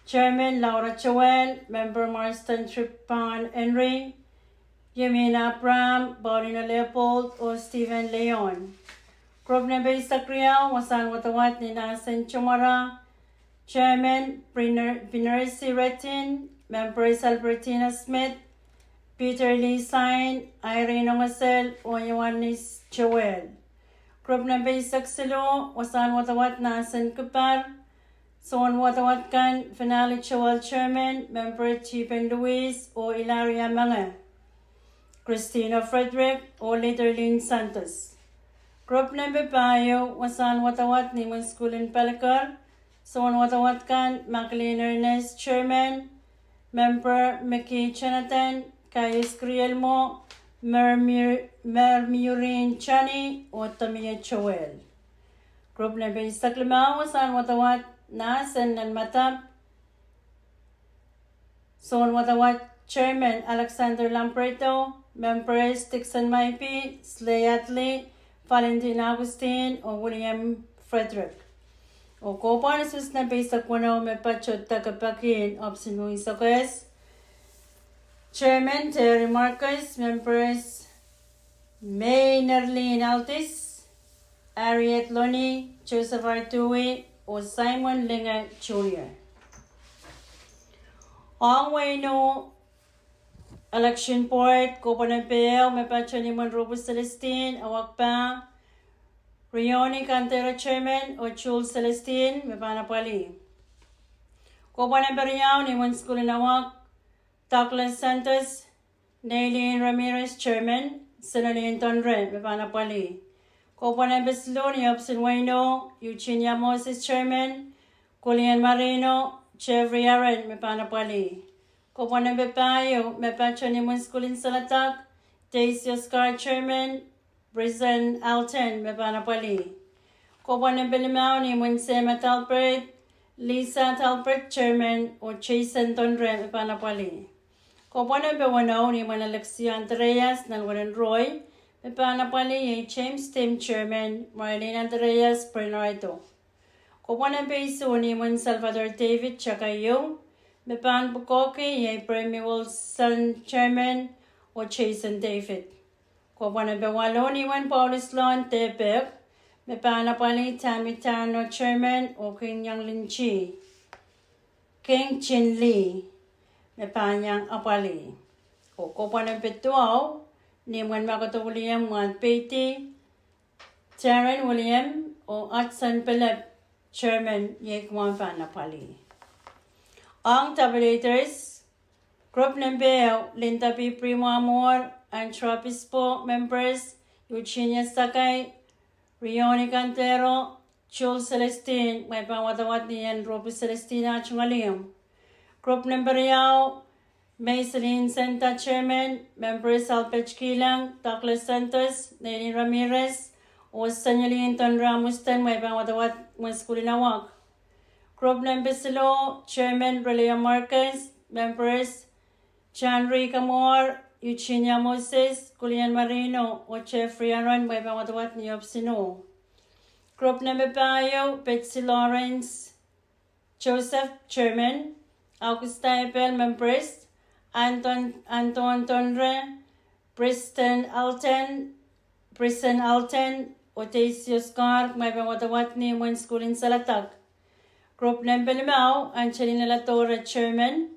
Chairman Laura Joel, Member Marston Tripon Henry, Yemina Abraham, Paulina Leopold, oh Stephen Leon. Group nempe eisek riau, wasahn wadawad ni Nahsen Tomara. Chairman Pinarsi Retin, Members Albertina Smith, Peter Lee Sain, Irene Ongesel, oh Ioannis Joel. Group nempe eisek siluh, wasahn wadawad Nahsen Kipar. Soun wadawad kan: Finale Joel, Chairman; Member Stephen Louis oh Ilaria Mange, Christina Frederick oh Literlin Santos. Group nempe pahieu, wasahn wadawad ni imwen sukuhl en Palikir. Soun wadawad kan: Maclean Ernest, Chairman; Member Mickey Jonathan, Gaius Krielmo, Mermiurin Johnny, oh Tomie Joel. Group nempe eisek limau, wasahn wadawad Nahsen Nanmadap. Soun wadawad: Chairman Alexander Lampreto, Members Dixon Maipi, Slay Atli, Valentina Augustine, oh William Frederick. Oh kohpwahn usuhs nempe eisek weneu me patohdo pekipeki en ohpis en Win Sokehs: Chairman Terry Marcus, Members May Nerlin Aldis, Harriet Loni, Joseph Ardui, oh Simon Linge Junior. Ong wehin Election Board, kohpwahn nempe ehu me patoh ni imwen Rupu Celestine Awakpah, Rioni Kantero, Chairman, oh Jules Celestine me pahn apwalih. Kohpwahn nempe riau ni imwen sukuhl en Awak: Douglas Santos, Neilin Ramirez, Chairman, Senolin Tonre me pahn apwalih. Kohpwahn nempe siluh ni ohpis en wehin Eugenia Moses, Chairman, Kulian Marino, Jeffrey Aaron me pahn apwalih. Kohpwahn nempe pahieu me patoh ni imwen sukuhl en Saledek: Daisy Oscar, Chairman, Brisen Alton me pahn apwalih. Kohpwahn nempe limau ni imwen Sam Adalbert, Lisa Adalbert, Chairman, oh Jason Tonre me pahn apwalih. Kohpwahn nempe weneu ni imwen Alexia Andreas nan Welin Rohi, me pahn apwalih iei James Tim, Chairman, Marlene Andreas, Bernardo. Kohpwahn nempe isuh ni imwen Salvador David Chakaiu, me pahn pwukoahki iei Bremi Wilson, Chairman, oh Jason David. Kohpwahn nempe walu ni imwen Paulus Lon Depek, me pahn apwalih Tammy Tarno, Chairman, oh King Young Lin Chi, King Chin Lee, me pahn iang apwalih. Oh kohpwahn nempe duwau ni imwen Makoto William, Mwan Peiti, Darren William, oh Hudson Philip, Chairman, iei kumwail pahn apwalih. Ong tabulator, group nempe ehu: Linda P. Primo Amor, Andrew Obispo, Members Eugenia Sakai, Rioni Kantero, Jules Celestine, mwein pahn wadawad ni en Rupu Celestine ah tungoal. Group nempe riau: Maiselin Senta, Chairman, Members Albert Kilang, Douglas Santos, Neilin Ramirez, oh Senolin Tonre Amusten, mwein pahn wadawad imwen sukuhl en Awak. Group nempe siluh: Chairman Relia Marcus, Members John Rick Amor, Eugenia Moses, Kulian Marino, oh Jeffrey Aaron, mwein pahn wadawad ni ohpis en Group nempe pahieu: Betsy Lawrence Joseph, Chairman; Augusta Ebel, Members; Anton Tonre, Brisen Alton, oh Daisy Oscar, mwein pahn wadawad ni imwen sukuhl en Saledek. Group nempe limau: Angelina Ladora, Chairman;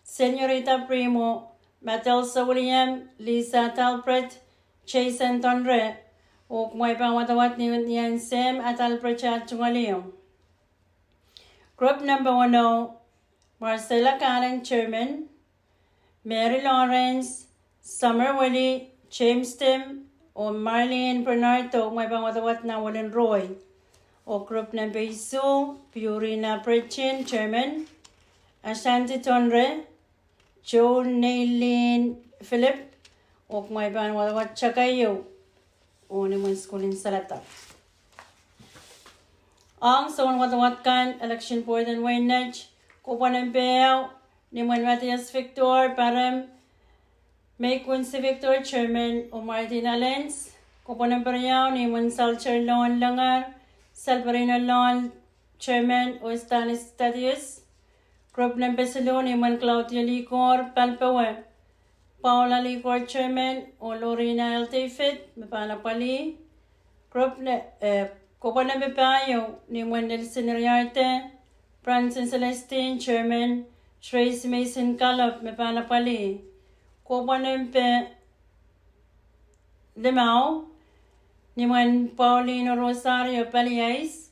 Senorita Primo, Madelsa William, Lisa Adalbert, Jason Tonre, oh kumwail pahn wadawad ni en Sam Adalbert ah tungoal. Group nempe weneu: Marcella Kalen, Chairman; Mary Lawrence, Summer Willie, James Tim, oh Marlene Bernardo, mwein pahn wadawad nan Welin Rohi. Oh group nempe isuh: Purina Bridgin, Chairman; Ashanti Tonre, Joel Neilin Philip, oh kumwail pahn wadawad takaio, oh ni imwen sukuhl en salada. Ong soun wadawad kan, election board en wein Net, kohpwa nempe ehu, ni imwen Matthias Victor Parem, May Quincy Victor chairman oh Martina Lenz. Kohpwa nempe riau, ni imwen Salter Lon Lenger, Salperino Lon chairman oh Stanis Thaddeus. Group nempe siluh, ni imwen Claudia Likor Palpowe, Paula Likor chairman oh Lorena L David me pahn apwalih. Group ne, eh, kohpwa nempe pahieu, ni imwen Nelson Riarte, Branson Celestine chairman, Tracy Mason Gallop me pahn apwalih. Kohpwa nempe limau, ni imwen Paulino Rosario Paliais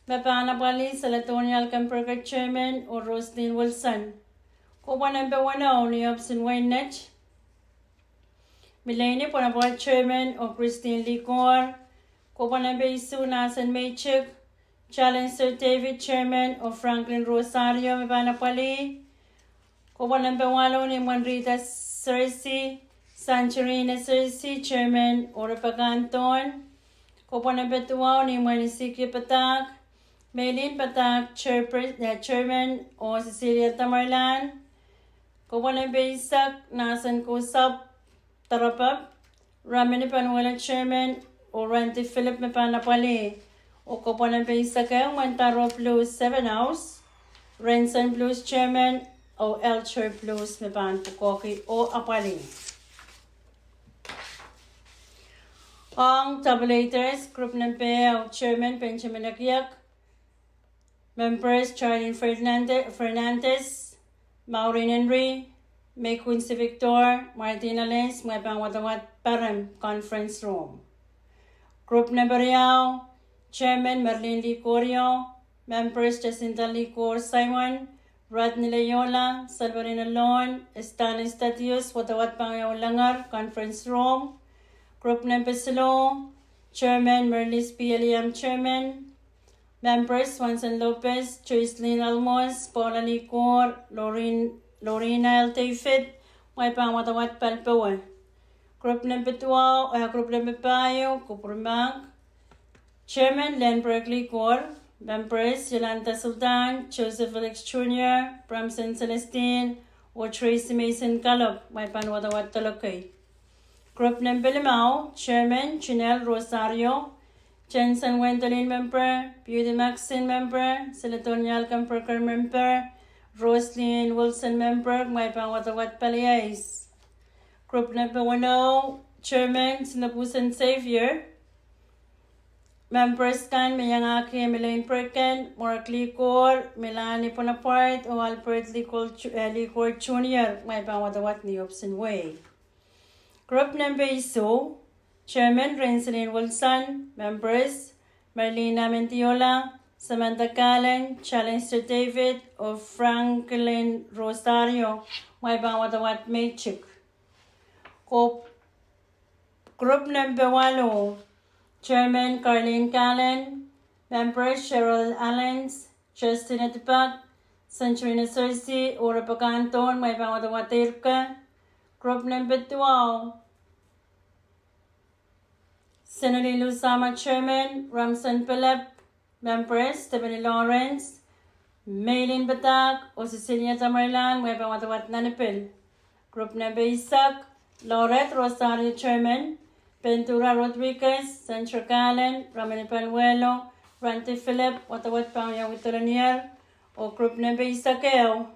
me pahn apwalih, Seledonia Alkenberger chairman oh Roslyn Wilson. Kohpwa nempe weneu, ni ohpis en wein Net, Mileini Pwonopwoat chairman oh Christine Likor. Kohpwa nempe isuh, Nasen Meitik, Challenger David chairman oh Franklin Rosario me pahn apwalih. Kohpwa nempe waluh, ni imwen Rita Searcy, Sancherina Searcy chairman oh Rebecca Anthon. Kohpwa nempe duwau, ni imwen Ezekiel Padahk, Meilin Padahk chairman oh Cecilia Tamerlan. Kohpwa nempe eisek, Nasen Kosap Tarapap, Ramini Panuelo chairman oh Randy Philip me pahn apwalih. Oh kohpwa nempe eisek ehu, Mwendaro Blues Seven House, Renson Blues chairman oh Elcher Blues me pahn pwukoahki oh apwalih. Ong tabulators, group nempe ehu, chairman Benjamin Akiak, members Charlene Fernandez, Maureen Henry, May Quincy Victor, Martina Lenz, mwein pahn wadawad Parem conference room. Group nempe riau, chairman Merlin Likorio, members Jacinta Likor Simon, Rodney Leyola, Salverino Lon, Estanis Thaddeus, wadawad Pangeo Lenger conference room. Group nempe siluh, chairman Merlis P Eliam chairman, members Swanson Lopez, Joycelyn Almos, Paula Likor, Lorena L David, mwein pahn wadawad Palpowe. Group nempe duwau, eh, group nempe pahieu, kupwurmahk, chairman Lenberg Likor, members Yolanda Sultan, Joseph Felix Junior, Bramson Celestine oh Tracy Mason Gallop, mwein pahn wadawad Dolokei. Group nempe limau, chairman Janelle Rosario, Jensen Wendolin member, Beauty Maxine member, Seledonia Alkenberger member, Roslyn Wilson member, mwein pahn wadawad Paliais. Group nempe weneu, chairman Sinopusen Xavier, members kan me iangahki Elaine Perkin, Mark Likor, Melanie Bonaparte oh Albert Likor Junior, mwein pahn wadawad ni ohpis en wehi. Group nempe isuh, chairman Renselin Wilson, members Merlina Mendiola, Samantha Galen, Challenger David oh Franklin Rosario, mwein pahn wadawad Meitik. Group nempe waluh, chairman Carlene Galen, members Cheryl Allens, Justin Etipak, Sancherina Searcy oh Rebecca Anthon, mwein pahn wadawad Deirke. Group nempe duwau, Senali Lusama chairman, Ramson Philip, members Stephanie Lawrence, Meilin Padahk oh Cecilia Tamerlan, mwein pahn wadawad Nanipil. Group nempe eisek, Lorette Rosario chairman, Bendura Rodriguez, Sandra Galen, Ramini Panuelo, Randy Philip, wadawad Pangeo Widolonier. Oh group nempe eisek ehu,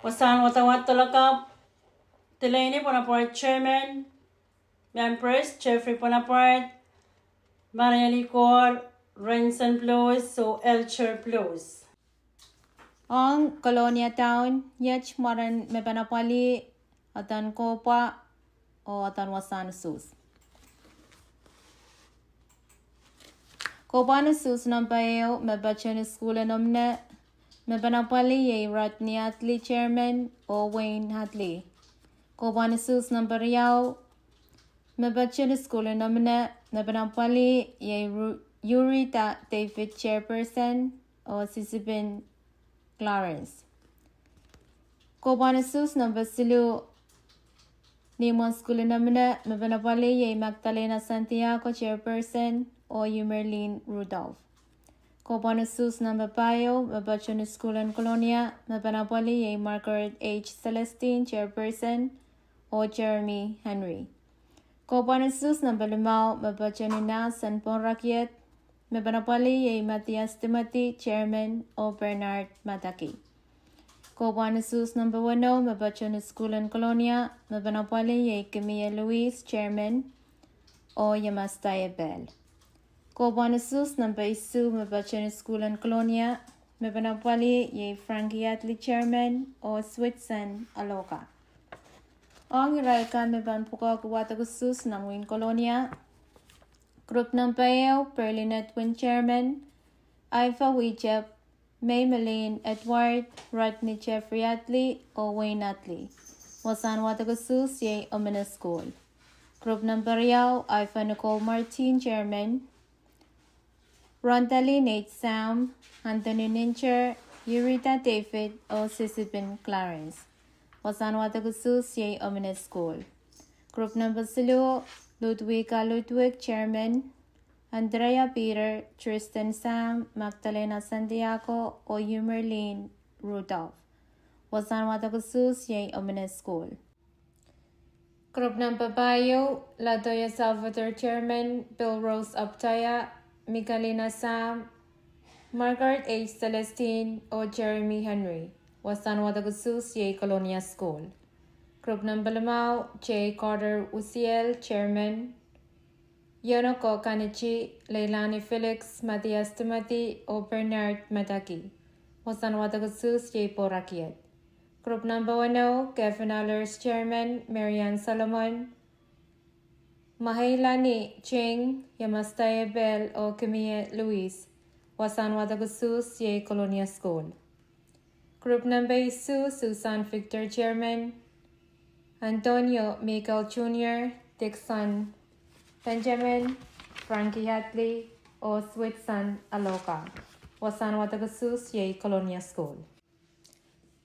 wasahn wadawad Dolokap, Delaney Bonaparte chairman, members Jeffrey Bonaparte, Maria Likor, Renson Blues oh Elcher Blues. Ong Kolonia Town, iet mwaren me pahn apwalih, Adan Kohpwa oh Adan Wasahn Usuhs. Kohpwahn usuhs nempe ehu me patehng sukuhl en Omine, me pahn apwalih iei Rodney Hadley chairman oh Wayne Hadley. Kohpwahn usuhs nempe riau me patehng sukuhl en Omine, me pahn apwalih iei Ru- Yurita David, chairperson, oh Sisipin Clarence. Kohpwahn usuhs number siluh, ni imwen sukuhl en Emine, me pen apwalih iei Magdalena Santiago, chairperson, oh Yumerlin Rudolph. Kohpwahn usuhs number pahieu, me patoh ni sukuhl en Kolonia, me pen apwalih iei Margaret H. Celestine, chairperson, oh Jeremy Henry. Kohpwahn usuhs number limau, me patoh ni nahs en Pohnrakied, me pen apwalih iei Mathias Timothy, chairman, oh Bernard Madaki. Kohpwahn usuhs number weneu, me patoh ni sukuhl en Kolonia, me pen apwalih iei Kimie Louise, chairman, oh Yemastaia Pehl. Kohpwahn usuhs number isuh, me patoh ni sukuhl en Kolonia, me pen apwalih iei Frankie Hadley, chairman, oh Switson Aloka. Ong irail kan me pahn pwukoahki wadek usuhs nan wehin Kolonia. Group number ehu, Berlin Edwin, chairman, Iva Wijep, May Melin Edward, Rodney Jeffrey Hadley, oh Wayne Hadley. Wasahn wadek usuhs iei Emine Sukuhl. Group number riau, Iva Nicole Martin, chairman, Rondali Nate Sam, Anthony Nincher, Yurita David, oh Sisipin Clarence. Wasahn wadek usuhs iei Emine Sukuhl. Group number siluh, Ludwika Ludwig, chairman, Andrea Peter, Tristan Sam, Magdalena Santiago, oh Yumerlin Rudolph. Wasahn wadek usuhs iei Emine Sukuhl. Group number pahieu, Latoya Salvador, chairman, Bill Rose Aptaya, Michalina Sam, Margaret H. Celestine, oh Jeremy Henry. Wasahn wadek usuhs iei Kolonia Sukuhl. Group number limau, J. Carter Usiel, chairman, Yonoko Kanichi, Leilani Felix, Mathias Timothy, oh Bernard Madaki. Wasahn wadek usuhs iei Pohnrakied. Group number weneu, Kevin Allers, chairman, Marianne Solomon, Maheilani Ching, Yemastaia Pehl, oh Kimie Louise. Wasahn wadek usuhs iei Kolonia Sukuhl. Group number isuh, Susan Victor, chairman, Antonio Michael Junior, Dixon Benjamin, Frankie Hadley, oh Switson Aloka. Wasahn wadek usuhs iei Kolonia Sukuhl.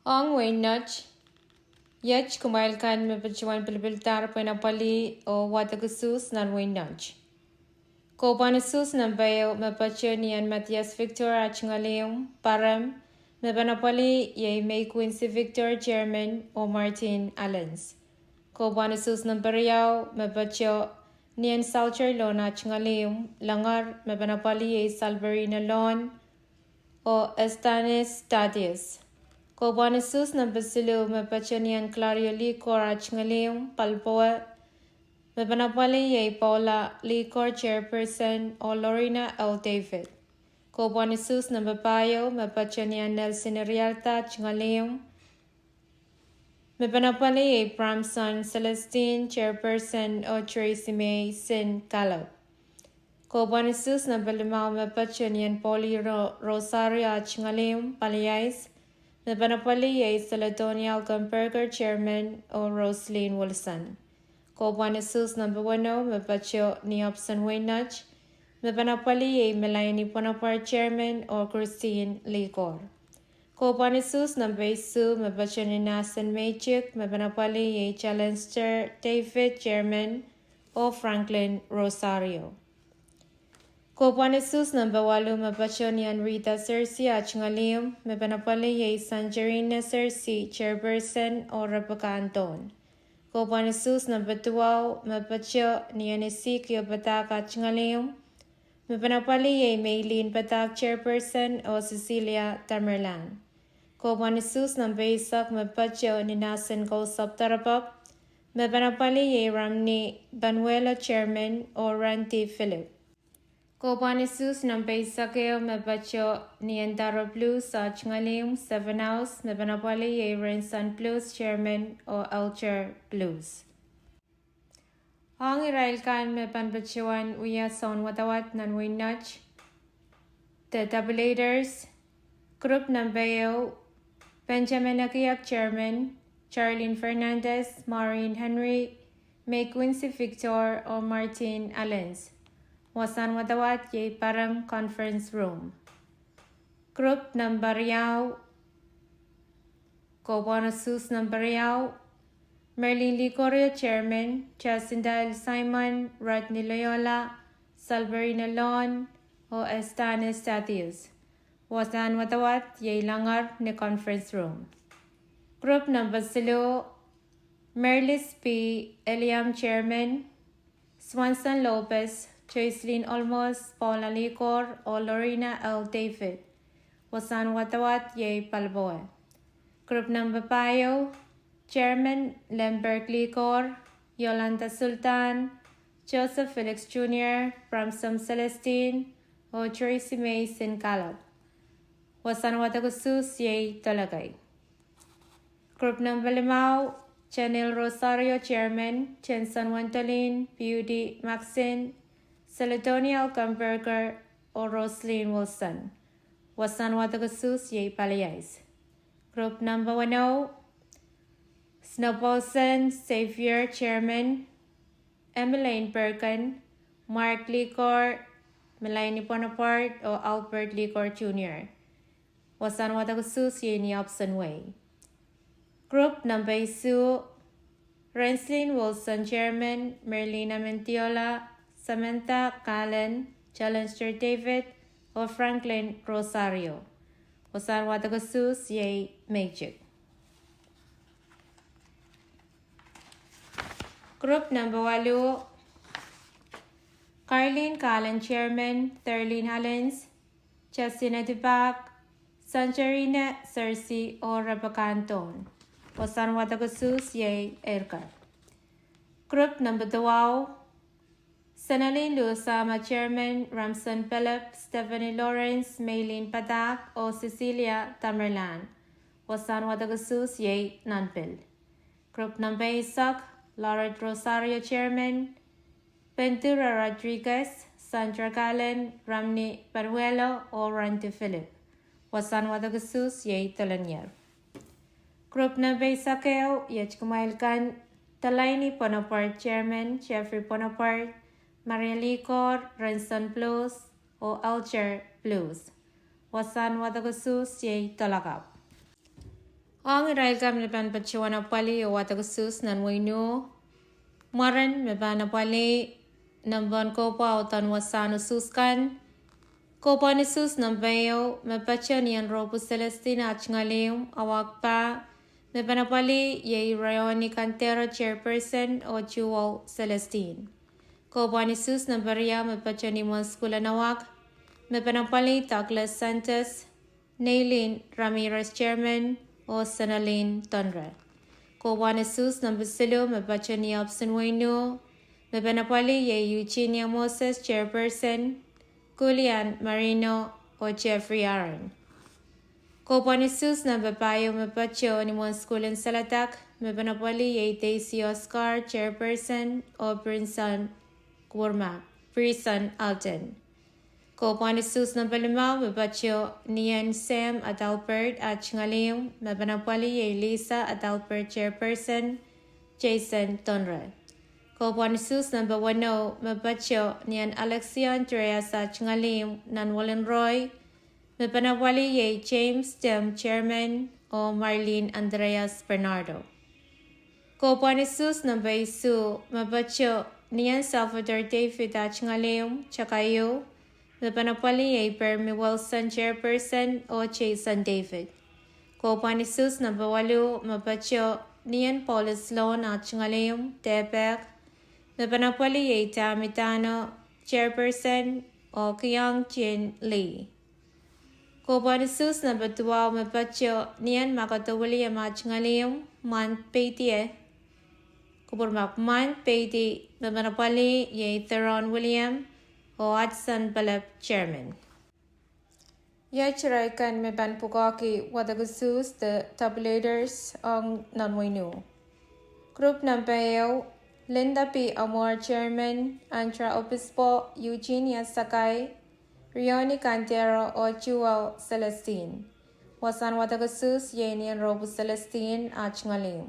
Ong wehin Nett, iet kumwail kan me patohwan pilipildahr pwehn apwalih oh wadek usuhs nan wehin Nett. Kohpwahn usuhs number ehu me patoh ni en Mathias Victor ah tungoal ihmw, Parem, me pahn apwalih iei May Quincy Victor, chairman, oh Martin Allens. Kohpwahn usuhs number riau me patoh ni en Salter Lona ah tungoal ihmw, Loangor, me pahn apwalih iei Salperina Loan, oh Estanis Tadius. Kohpwahn usuhs number siluh me patoh ni en Clario Likor ah tungoal ihmw, Palpowe, me pahn apwalih iei Paula Likor, chairperson, oh Lorena L. David. Kohpwahn usuhs number pahieu me patoh ni en Nelson Iriarda ah tungoal ihmw, me pahn apwalih iei Bramson Celestine, chairperson, oh Tracy May Sin Caleb. Kohpwahn usuhs number limau me patoh ni en Polly Ro-, Rosario ah tungoal ihmw, Paliais, me pahn apwalih iei Seledonia Alkenberger, chairman, oh Roslyn Wilson. Kohpwahn usuhs number weneu me patoh ni Hobson wehin Nett, me pahn apwalih iei Melaini Pwonopwar, chairman, oh Christine Likor. Kohpwahn usuhs number isuh me patoh ni Nelson Meitik, me pahn apwalih iei Challenster David, chairman, oh Franklin Rosario. Kohpwahn usuhs number waluh me patoh ni en Rita Searcy ah tungoal ihmw, me pahn apwalih iei Sanjerina Searcy, chairperson, oh Rebecca Anton. Kohpwahn usuhs number twelve me patoh ni en Ezekiel Padahk ah tungoal ihmw, me pahn apwalih iei Meilin Padahk, chairperson, oh Cecilia Tamerlan. Kohpwahn usuhs number eisek me patoh ni Nelson Kousapw Doarepok, me pahn apwalih iei Ramni Panuelo, chairman, oh Randy Philip. Kohpwahn usuhs number eisek ehu me patoh ni en Daro Blues ah tungoal ihmw, Seven House, me pahn apwalih iei Renson Blues, chairman, oh Elder Blues. Ong irail kan me pahn patohwan wia soun wadawad nan wehin Nett, the tabulator's, group number ehu, Benjamin Akiak, chairman, Charlene Fernandez, Maureen Henry, May Quincy Victor, oh Martin Allens. Wasahn wadawad iei Parem Conference Room. Group number riau, Kohpwahn usuhs number riau, Merlin Likorio chairman, Jacinta L. Simon, Rodney Loyola, Salverina Lon, oh Estanis Thaddeus. Wasahn wadawad iei Langor ni conference room. Group number siluh, Merlis P. Eliam chairman, Swanson Lopez, Joycelyn Olmos, Paula Likor, oh Lorena L. David. Wasahn wadawad iei palipowe. Group number pahieu, chairman Lambert Likor, Yolanda Sultan, Joseph Felix Junior, Bramsom Celestine, oh Tracy Mason Gallup. Wasahn wadek usuhs iei Dolakei. Group number limau, Janil Rosario chairman, Jensen Wendolin, Beauty Maxine, Celedonia Alkenberger, oh Roslyn Wilson. Wasahn wadek usuhs iei paliais. Group number weneu, Snowbalson Xavier chairman, Emmeline Bergen, Mark Likor, Melaini Bonaparte, oh Albert Likor Junior. Wasahn wadek usuhs iei ni option wei. Group number isuh, Renslin Wilson chairman, Merlina Mendiola, Samantha Kallen, Challenster David, oh Franklin Rosario. Wasahn wadek usuhs iei meitik. Group number waluh, Carlin Kallen chairman, Therlin Allens, Justina Dubak, Sanjarina Sersi, oh Rebecca Anton. Wasahn wadek usuhs iei eirker. Group number duwau, Senalin Lusama chairman, Ramson Philip, Stephanie Lawrence, Meilin Padak, oh Cecilia Tamerlan. Wasahn wadek usuhs iei nanpil. Group number eisek, Lorette Rosario chairman, Ventura Rodriguez, Sandra Kallen, Ramni Panuelo, oh Randy Philip. Wasahn wadek usuhs iei dolenier. Group number eisek ehu, iet kumwail kan, Delaini Bonaparte chairman, Jeffrey Bonaparte, Maria Likor, Renson Blues, oh Alger Blues. Wasahn wadek usuhs iei dolakapw. Ong irail kan me pahn patohwan apwalih oh wadek usuhs nan wehin Wu, mwaren me pahn apwalih nempe kohpwa oh wasahn usuhs kan. Kohpwahn usuhs nempe ehu me patoh ni en Rohpu Celestine Aht Ngalium, Awak Pah, me pahn apwalih iei Rayoni Kandero chairperson oh Jewel Celestine. Kohpwahn usuhs nempe riau me patoh ni mwohn sukuhl en Awak, me pahn apwalih Douglas Santos, Neilin Ramirez chairman, oh Senalin Tonre. Kohpwahn usuhs nempe siluh me patoh ni option wehin Wu, me pahn apwalih iei Eugenia Moses chairperson, Kulian Marino, oh Jeffrey Aaron. Kohpwahn usuhs nempe pahieu me patoh ni mwohn sukuhl en Seletak, me pahn apwalih iei Daisy Oscar chairperson, oh Prinson Kurma, Prison Alton. Kohpwahn usuhs nempe limau me patoh ni en Sam Adalbert Aht Ngalium, me pahn apwalih iei Lisa Adalbert chairperson, Jason Tonre. Kohpwahn usuhs nempe weneu me patoh ni en Alexia Andreas Aht Ngalium, Nanwolin Roy, me pahn apwalih iei James Tim chairman, oh Marlene Andreas Bernardo. Kohpwahn usuhs nempe isuh me patoh ni en Salvador David Aht Ngalium, Takaio, me pahn apwalih iei Permi Wilson chairperson, oh Jason David. Kohpwahn usuhs nempe waluh me patoh ni en Paulus Lon Aht Ngalium, Dehpek, me pahn apwalih iei Tammy Tano chairperson, oh Kiang Chin Lee. Kohpwahn usuhs nempe duwau me patoh ni en Makoto William Aht Ngalium, Mwan Peidi, kupwurmahk, Mwan Peidi, me pahn apwalih iei Theron William, oh Hudson Pelep chairman. Iet irail kan me pahn pwukoahki wadek usuhs de tabulators ong nan wehin Wu. Group nempe ehu, Linda P. Amor chairman, Andra Obispo, Eugenia Sakai, Rioni Kandero, oh Jewel Celestine. Wasahn wadek usuhs iei ni en Rohpu Celestine Aht Ngalium.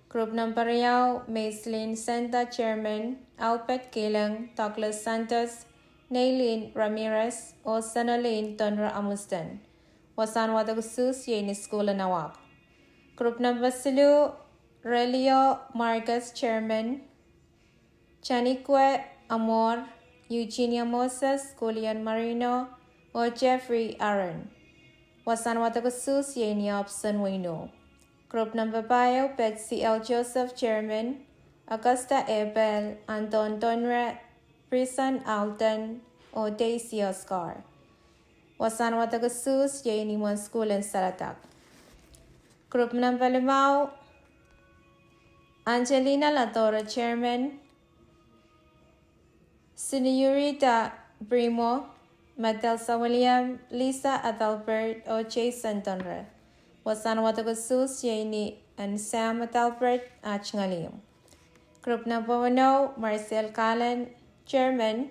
Group nempe riau, Maislin Senta chairman, Albert Kilang, Douglas Santos, Neilin Ramirez, oh Senolin Donra Amustan. Wasahn wadek usuhs iei ni sukuhl en Awak. Group number siluh, Relio Marcus, chairman, Janikwe Amor, Eugenia Moses, Kulian Marino, oh Jeffrey Aaron. Wasahn wadek usuhs iei ni ohpis en wehin O. Group number pahieu, Betsy L. Joseph, chairman, Augusta Abel, Anton Donre, Prison Alden, oh Daisy Oscar. Wasahn wadek usuhs iei ni mwomwen sukuhl en Saledek. Group number limau, Angelina Ladora, chairman, Sinurita Primo, Madelsa William, Lisa Adalbert, oh Jason Donre. Wasahn wadek usuhs iei ni en Sam Adalbert ah tungoal ihmw. Group number weneu, Marcel Kalen, chairman,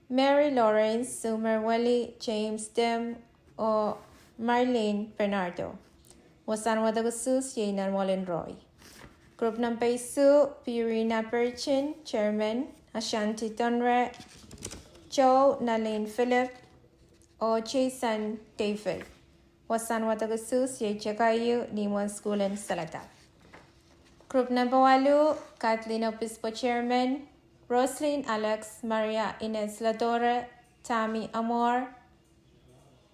Mary Lawrence, Sumer Weli, James Tim, oh Marlene Bernardo. Wasahn wadek usuhs iei nan Wallin Roy. Group number isuh, Purina Burton, chairman, Ashanti Donre, Joe Nalin Philip, oh Jason David. Wasahn wadek usuhs iei takaio ni mwomwen sukuhl en Saledek. Group number waluh, Kathleen Obispo, chairman, Roslyn Alex, Maria Ines Ladora, Tammy Amor,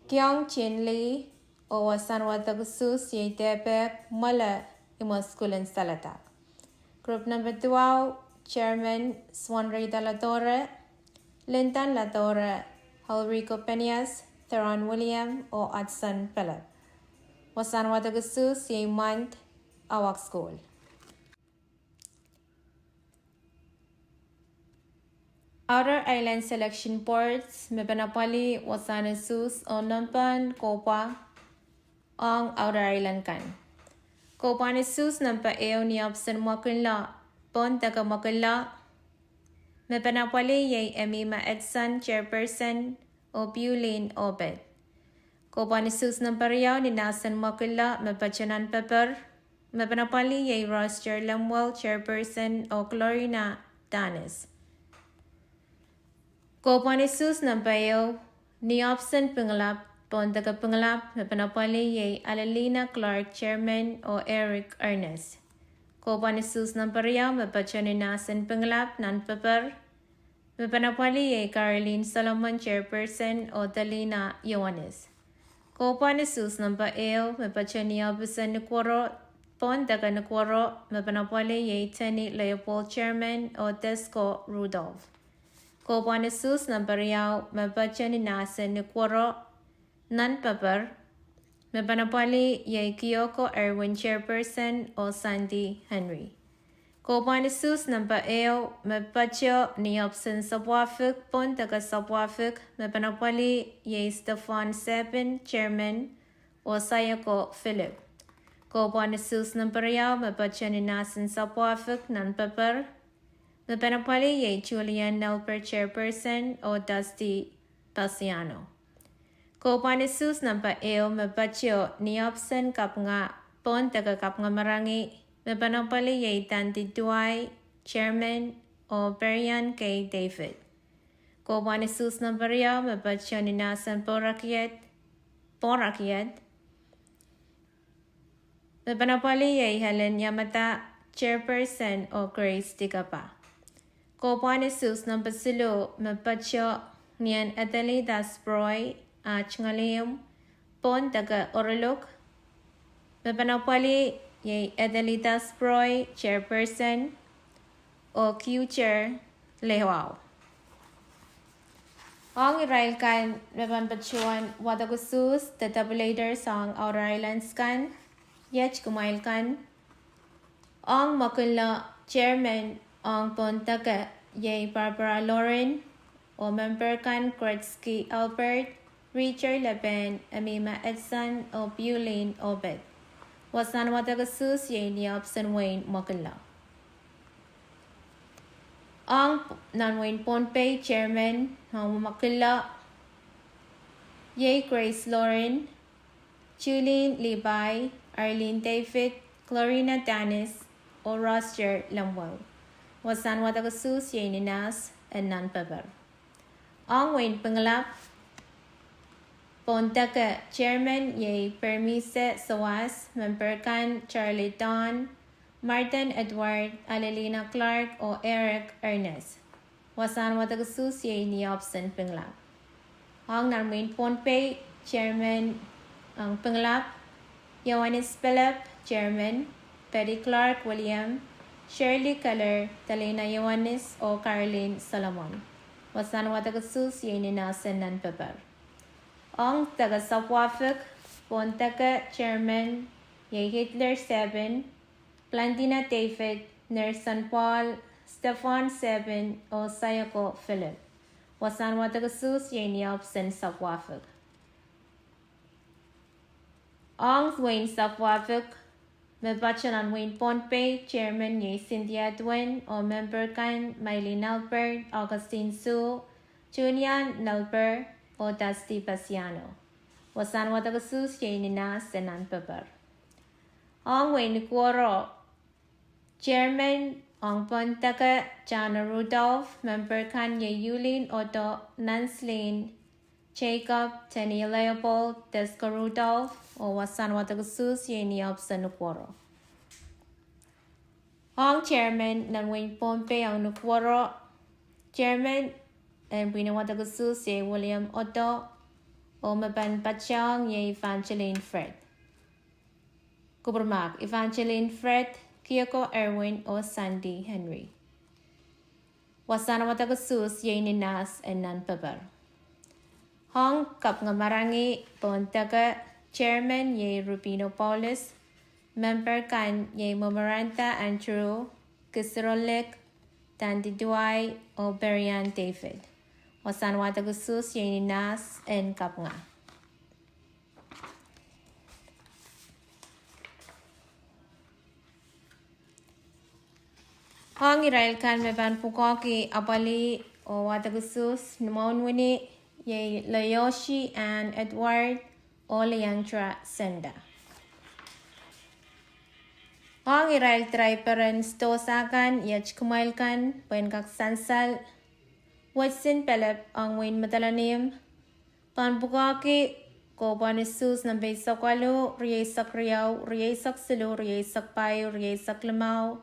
Kiong Chin Lee, oh wasahn wadek usuhs iei dehpek mwoale ni mwomwen sukuhl en Saledek. Group number duwau, chairman, Swanrita Ladora, Linton Ladora, Ulrico Penias, Theron William, oh Hudson Philip. Wasahn wadek usuhs iei month, Awak sukuhl. Outer Island Selection Boards me pahn apwalih wasahn usuhs oh nempehn kohpwa ong Outer Island kan. Kohpwahn usuhs number ehu ni ohpis en Mwoakilla, pohn deke Mwoakilla, me pahn apwalih iei Emima Edson, chairperson, oh Piulin Obed. Kohpwahn usuhs number riau ni nahsen Mwoakilla me patoh nan paper, me pahn apwalih iei Roster Lemuel, chairperson, oh Glorina Danes. Kohpwahn usuhs number ehu ni ohpis en Pingelap, pohn deke Pingelap, me pahn apwalih iei Alelina Clark, chairman, oh Eric Ernest. Kohpwahn usuhs number riau me patoh ni nahsen Pingelap nan paper, me pahn apwalih iei Caroline Solomon, chairperson, oh Delina Ioanis. Kohpwahn usuhs number ehu me patoh ni ohpis en Nukuoro, pohn deke Nukuoro, me pahn apwalih iei Tenny Leopold, chairman, oh Desko Rudolph. Kohpwahn usuhs number riau me patoh ni nahsen Nukuoro, nan paper, me pahn apwalih iei Kioko Erwin, chairperson, oh Sandy Henry. Kohpwahn usuhs number ehu me patoh ni ohpis en Sapwuahfik, pohn deke Sapwuahfik, me pahn apwalih iei Stefan Sebin, chairman, oh Sayoko Philip. Kohpwahn usuhs number riau me patoh ni nahsen Sapwuahfik, nan paper, me pahn apwalih iei Julian Nelbert, chairperson, oh Dusty Pasiano. Kohpwahn usuhs number ehu me patoh ni ohpis en Kapinga, pohn deke Kapinga Marangi, me pahn apwalih iei Dandi Tuai, chairman, oh Perian K. David. Kohpwahn usuhs number riau me patoh ni nahsen Porakiet, Porakiet, me pahn apwalih iei Helen Yamada, chairperson, oh Grace Tikapa. Kohpwahn usuhs number siluh me patoh ni en Adelita Sproi ah tungoal ihmw, pohn deke Oriluk, me pahn apwalih iei Adelita Sproi, chairperson, oh Kuter Lehwau. Ong irail kan me pahn patohwan wadek usuhs, de tabulator ong Outer Islands kan, iet kumwail kan. Ong Mwoakilla, chairman ong pohn deke iei Barbara Loren, oh memper kan Gretzky Albert, Richard Leben, Emima Edson, oh Piulin Obed. Wasahn wadek usuhs iei ni ohpis en wehin Mwoakilla. Ong nan wehin Pohnpei, chairman ong Mwoakilla iei Grace Loren, Julene Levi, Arlene David, Glorina Danis, oh Roster Lemuel. Wasahn wadek usuhs iei ni nahs en nan paper. Ong wehin Pingelap, pohn deke, chairman iei Permise Soas, member kan Charlie Don, Martin Edward, Alelina Clark oh Eric Ernest. Wasahn wadek usuhs iei ni ohpis en Pingelap. Ong nan wehin Pohnpei, chairman ong Pingelap, Ioanis Pelep, chairman, Betty Clark William, Shirley Keller, Delina Ioanis oh Caroline Solomon. Wasahn wadek usuhs iei ni nahs en nan pepper. Ong deke Sapwafik, pohn deke, chairman iei Hitler Sebin, Plantina David, Nerson Paul, Stefan Sebin oh Sayoko Philip. Wasahn wadek usuhs iei ni ohpis en Sapwafik. Ong wehin Sapwafik, me patohwan wehin Pohnpei, chairman iei Cynthia Edwin oh member kan Mailin Albert, Augustine Sue, Junior Nelber oh Dusty Pasiano. Wasahn wadek usuhs iei ni nahs en nan pepper. Ong wehin Nukuoro, chairman ong pohn deke, Jana Rudolph, member kan iei Yulin Oto, Nanslin Jacob, Tenny Leopold, Tesco Rudolph, oh wasahn wadek usuhs iei ni ohpis en Nukuoro. Ong chairman nan wehin Pohnpei ong Nukuoro, chairman en pwihn en wadek usuhs iei William Oto, oh me pahn patohwan iei Evangeline Fred. Kupwurmahk, Evangeline Fred, Kioko Erwin oh Sandy Henry. Wasahn wadek usuhs iei ni nahs en nan pepper. Ong Kapingamarangi pohn deke, chairman iei Rubino Paulus, member kan iei Momoranta Andrew, Kisiro Lake, Tanti Duai oh Berian David. Wasahn wadek usuhs iei ni nahs en Kapinga. Ong irail kan me pahn pwukoahki apwalih oh wadek usuhs ni mwohn wini, iei Leoshi Ann Edward oh Leandra Senda. Ong irail draiper en sidohsa kan, iet kumwail kan, pwehn kak sansal, Watson Pelep ong wehin Madolenihmw, pahn pwukoahki koupwohn usuhs nempe eisek waluh, rieisek riau, rieisek siluh, rieisek pahieu, rieisek limau,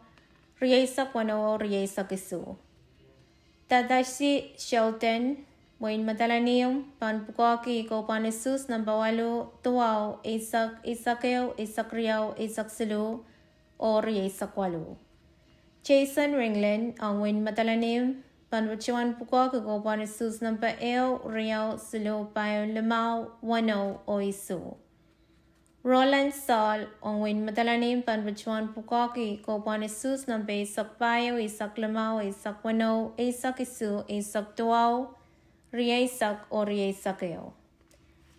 rieisek weneu oh rieisek isuh. Tadashi Shelton, wehin Madolenihmw, pahn pwukoahki koupwohn usuhs nempe waluh, duwau, eisek, eisek ehu, eisek riau, eisek siluh, oh rieisek waluh. Jason Ringland ong wehin Madolenihmw, pahn patohwan pwukoahki koupwohn usuhs nempe ehu, riau, siluh, pahieu, limau, weneu oh isuh. Roland Saul ong wehin Madolenihmw, pahn patohwan pwukoahki koupwohn usuhs nempe eisek pahieu, eisek limau, eisek weneu, eisek isuh, eisek duwau, rieisek oh rieisek ehu.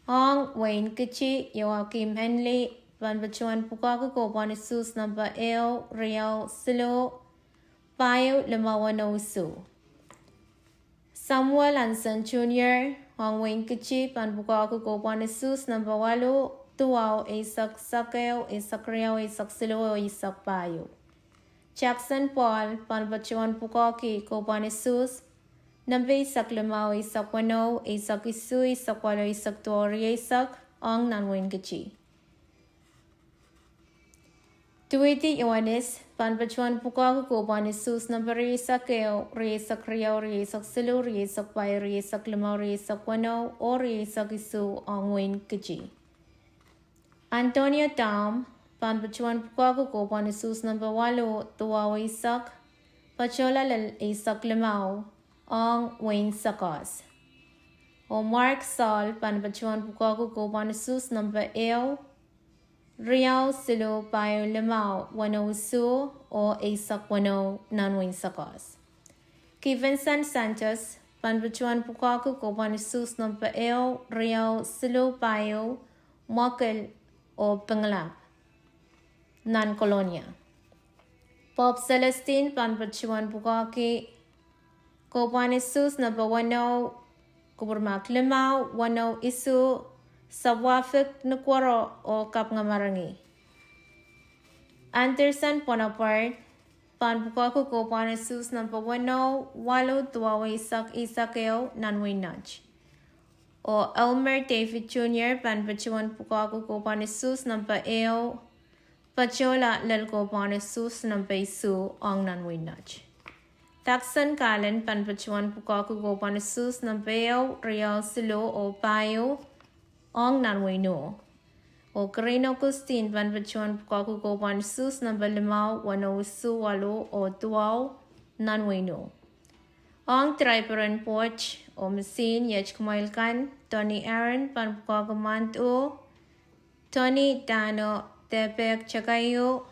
Ong wehin Kiti, Joachim Henley, pahn patohwan pwukoahki koupwohn usuhs nempe ehu, riau, siluh, pahieu, limau, weneu, isuh. Samuel Anson Junior ong wehin Kiti, pahn pwukoahki koupwohn usuhs nempe waluh, duwau, eisek, eisek ehu, eisek riau, eisek siluh oh eisek pahieu. Jackson Paul, pahn patohwan pwukoahki koupwohn usuhs nempe eisek limau, eisek weneu, eisek isuh, eisek waluh, eisek duwau, rieisek, ong nan wehin Kiti. Tuwiti Ioanis, pahn patohwan pwukoahki koupwohn usuhs nempe rieisek ehu, rieisek riau, rieisek siluh, rieisek pahieu, rieisek limau, rieisek weneu oh rieisek isuh, ong wehin Kiti. Antonio Tom, pahn patohwan pwukoahki koupwohn usuhs nempe waluh, duwau, eisek, patohla lel eisek limau, ong wehin Sakoas. Oh Mark Saul, pahn patohwan pwukoahki koupwohn usuhs nempe ehu, riau, siluh, pahieu, limau, weneu, isuh, oh eisek weneu, nan wehin Sakoas. Kivenson Santos, pahn patohwan pwukoahki koupwohn usuhs nempe ehu, riau, siluh, pahieu, mwakil, oh Pingelap, nan Kolonia. Bob Celestine, pahn patohwan pwukoahki koupwohn usuhs nempe weneu, kupwurmahk, limau, weneu, isuh, Sapwafik, Nukuoro oh Kapingamarangi. Anderson Bonaparte, pahn pwukoahki kohpwahn usuhs number wenou, walu, duwau eisek, eisek ehu nan wehin Net. Oh Elmer David Junior pahn patohwan pwukoahki kohpwahn usuhs number ehu, patohla lel kohpwahn usuhs number isuh ong nan wehin Net. Thakson Kalen pahn patohwan pwukoahki kohpwahn usuhs number ehu, riau siluh oh pahieu ong nan wehin Ih. Oh Keren Augustine pahn patohwan pwukoahki kohpwahn usuhs number limau, wenou isuh, walu oh duwau nan wehin Ih. Ong draiperen pwoat oh misihn iet kumwail kan, Tony Aaron pahn pwukoahki Mwandu, Tony Dano Depek Chakaiu,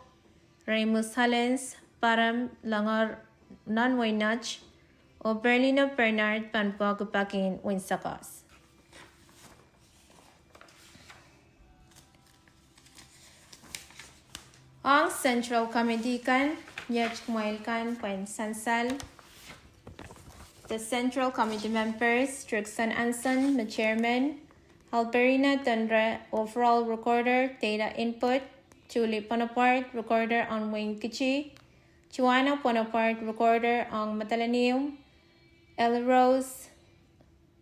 Remus Hollins, Parem Langer nan wehin Net, oh Berlino Bernard pahn pwukoahki Pakin wehin Sokehs. Ong Central Committee kan, iet kumwail kan pwehn sansal. The Central Committee members: Trickson Anson me Chairman, Alberina Denre, Overall Recorder, Data Input, Julie Bonaparte, Recorder ong Wein Kitti, Joanna Bonaparte, Recorder ong Madolenihmw, Elsie Rose,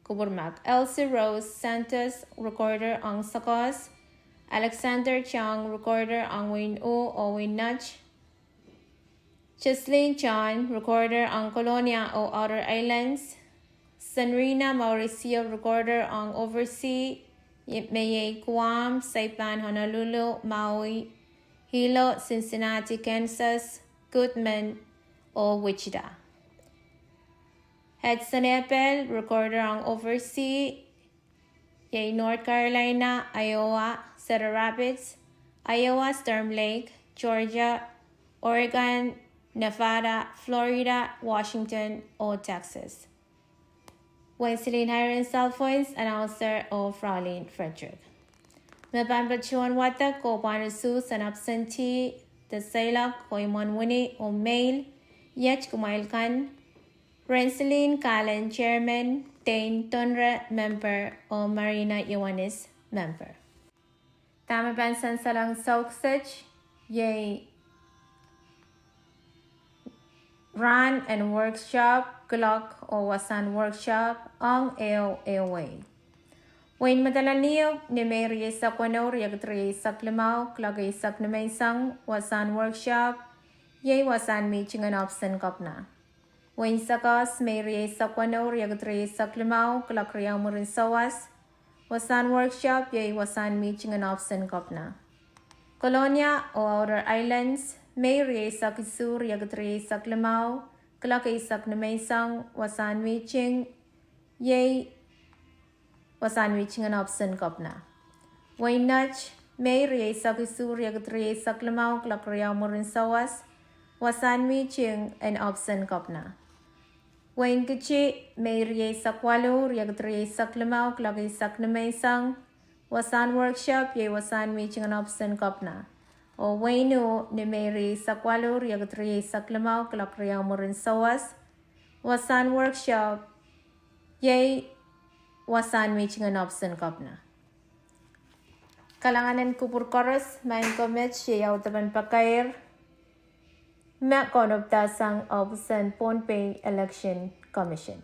kupwurmak, Elsie Rose Santos, Recorder ong Sokehs, Alexander Chang, Recorder ong Wein Ih oh Wein Net, Cheslin John, Recorder ong Kolonia oh Outer Islands, Senrina Mauricio, Recorder ong Oversea, me iei Guam, Saipan, Honolulu, Maui, Hilo, Cincinnati, Kansas, Cuddman, oh Wichita. Hudson Abel, Recorder ong Oversea, iei North Carolina, Iowa, Cedar Rapids, Iowa, Storm Lake, Georgia, Oregon, Nevada, Florida, Washington, oh Texas. Wenslin Irons Alphonse, Announcer, oh Fraulein Frederick. Me pahn patohwan wadek kohpwahn usuhs en absentee de seiloak oh imwen wini oh mail, iet kumwail kan: Renslin Kalen, Chairman; Dane Denre, Member; oh Marina Ioanis, Member. Dahme pahn sansalohng soukiset iei rahn en workshop, kuloak oh wasahn workshop ong ehu ehu wehi. Wehin Madolenihmw, ni Mei rieisek weneu, riekid rieisek limau, kuloak eisek nimenseng, wasahn workshop iei wasahn mihting en ohpis en kepina. Wehin Sokehs, Mei rieisek weneu, riekid rieisek limau, kuloak riau mwurin sawas, wasahn workshop iei wasahn mihting en ohpis en kepina. Kolonia oh Outer Islands, Mei rieisek isuh, riekid rieisek limau, kuloak eisek nimenseng, wasahn mihting iei wasahn mihting en ohpis en kepina. Wehin Net, Mei rieisek isuh, riekid rieisek limau, kuloak riau mwurin sawas, wasahn mihting en ohpis en kepina. Wein Kitti, Mei rieisek waluh, riekid rieisek limau, kuloak eisek nimenseng, wasahn workshop iei wasahn mihting en ohpis en kepina. Oh Wein Ih, ni Mei rieisek waluh, riekid rieisek limau, kuloak riau mwurin sawas, wasahn workshop iei wasahn mihting en ohpis en kepina. Kalahngan en kupwur koaros, maing ko met, iei audepen pakair me kaunopada sang ohpis en Pohnpei Election Commission.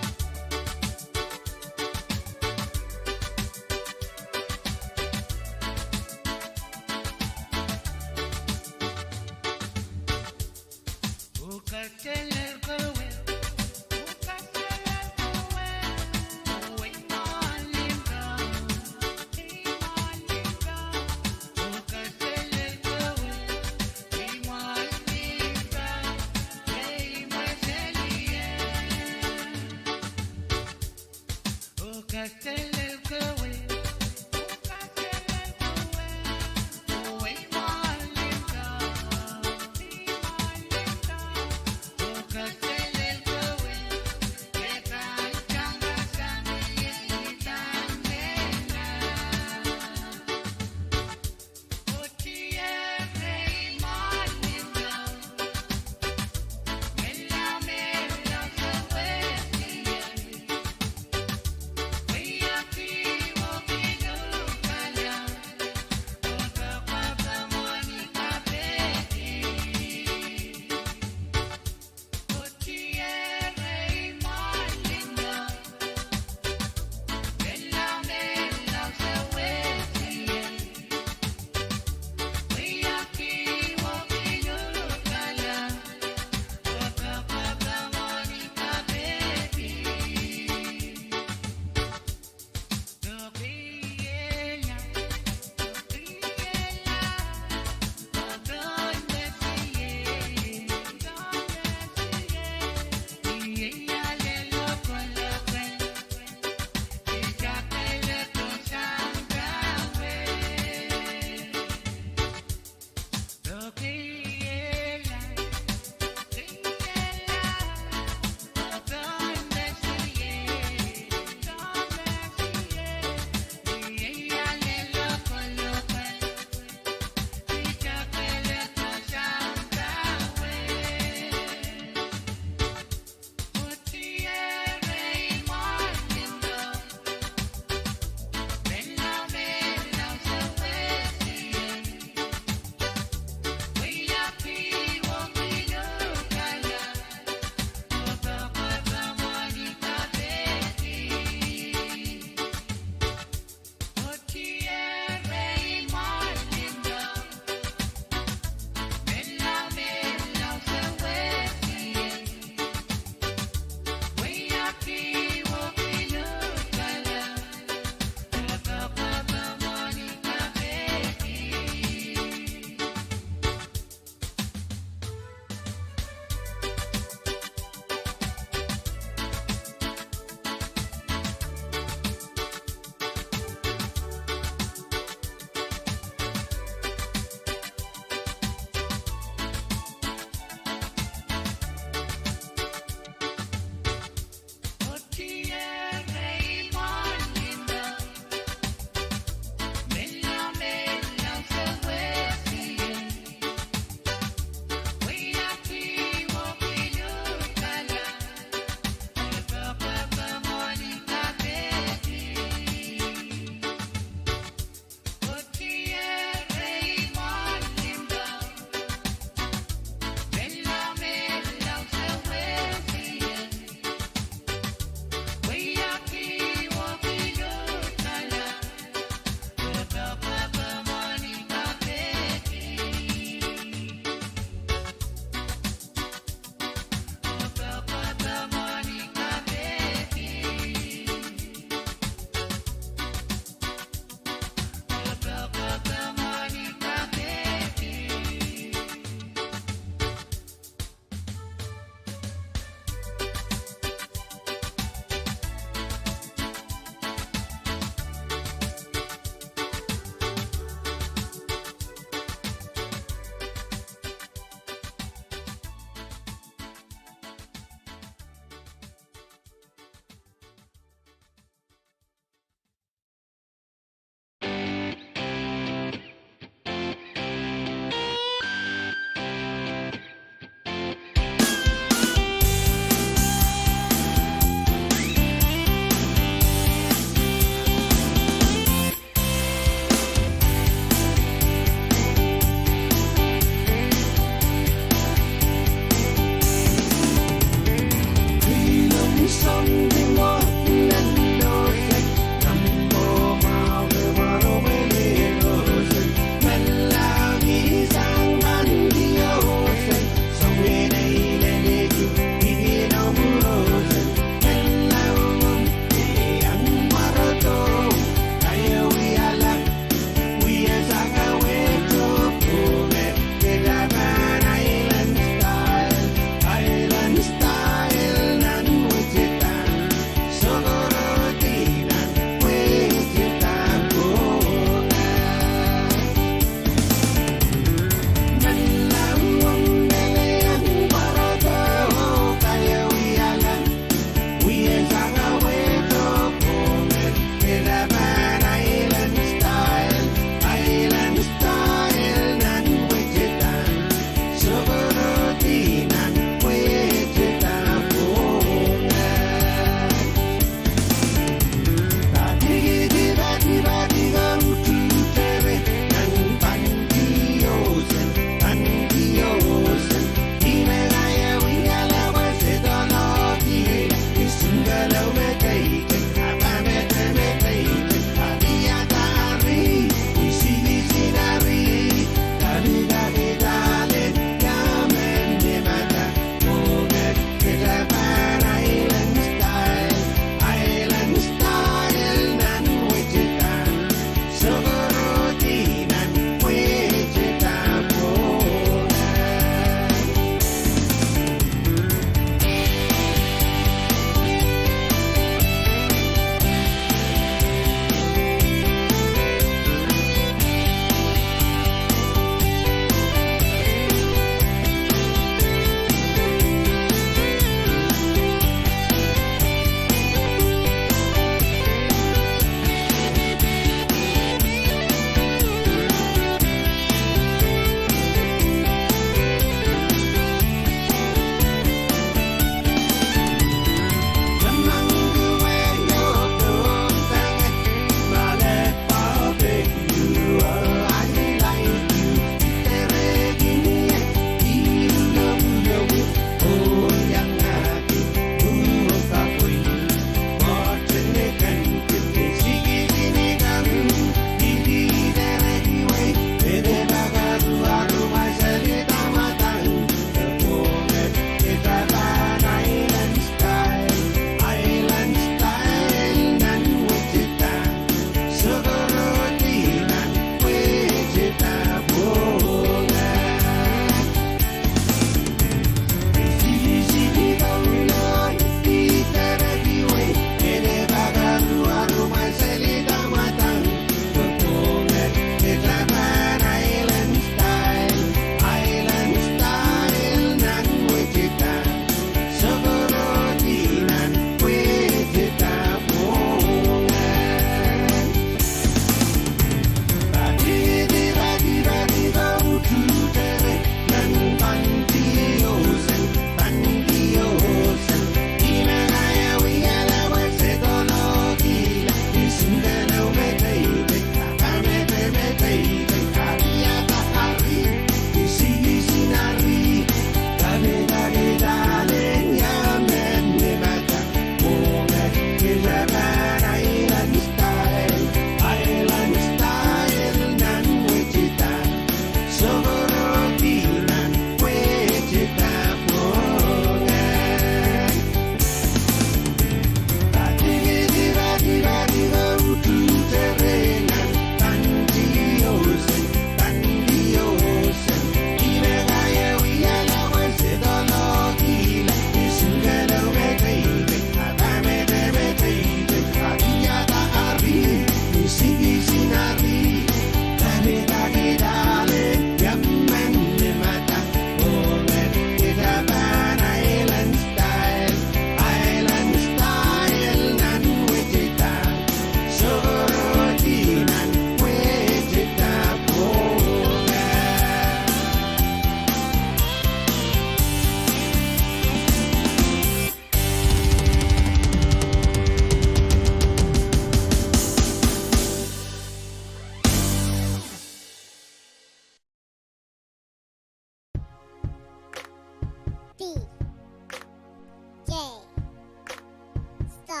Two.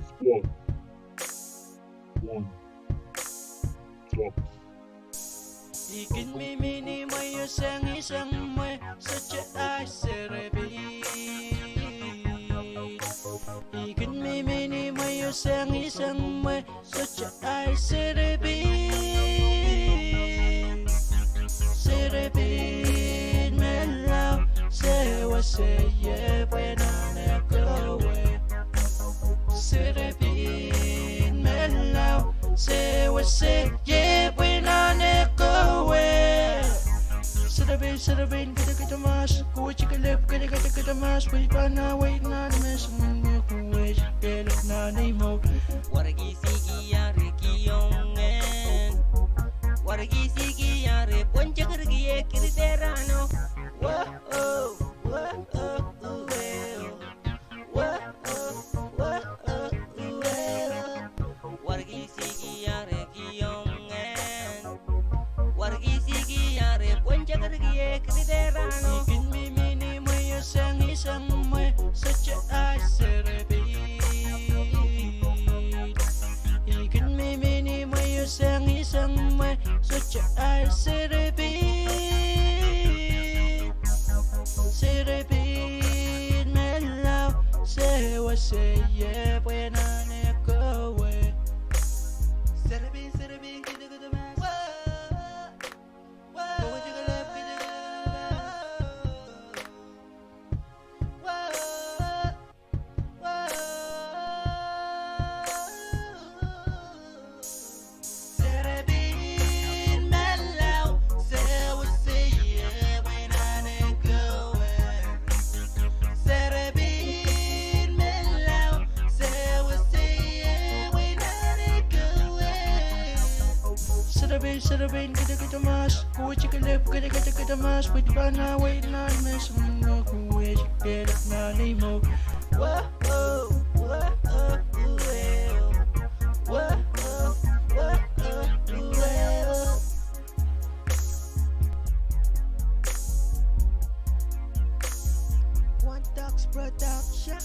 Squad. One. Drops. I kin mihmi ni mweio, sang sang mweio, sohte ahi serepit. I kin mihmi ni mweio, sang sang mweio, sohte ahi serepit. Serepit me lao, se wasa ie pwe nan eh kowe. Serepit me lao, se wasa ie pwe nan eh kowe. Serepit, serepit, kete kete mas, kuwe tikelep, kete kete kete mas, pwe i pahn wet nan me soangen me kuwe tikelep nan ei mour. Warkisiki are kiong en. Warkisiki are pwon tikerki e kiri perano. Whoa, oh, whoa, oh, uwe, oh. Whoa, oh, whoa, oh, uwe, oh. Warkisiki are kiong en. Warkisiki are pwon tikerki e kiri perano. I kin mihmi ni mweio, sang sang mweio, sohte ahi serepit. I kin mihmi ni mweio, sang sang mweio, sohte ahi serepit. Serepit me lao, se wasa ie pwe nan eh kowe. Serepit, serepit, kete kete mas. Whoa. Serepit, serepit, kete kete mas, kuwe tikelep, kete kete kete mas, pwe i pahn wet nan me soangen me kuwe tikelep nan ei mour. Whoa, oh, whoa, oh, uwe, oh. Whoa, oh, whoa, oh, uwe, oh. One Talks Production.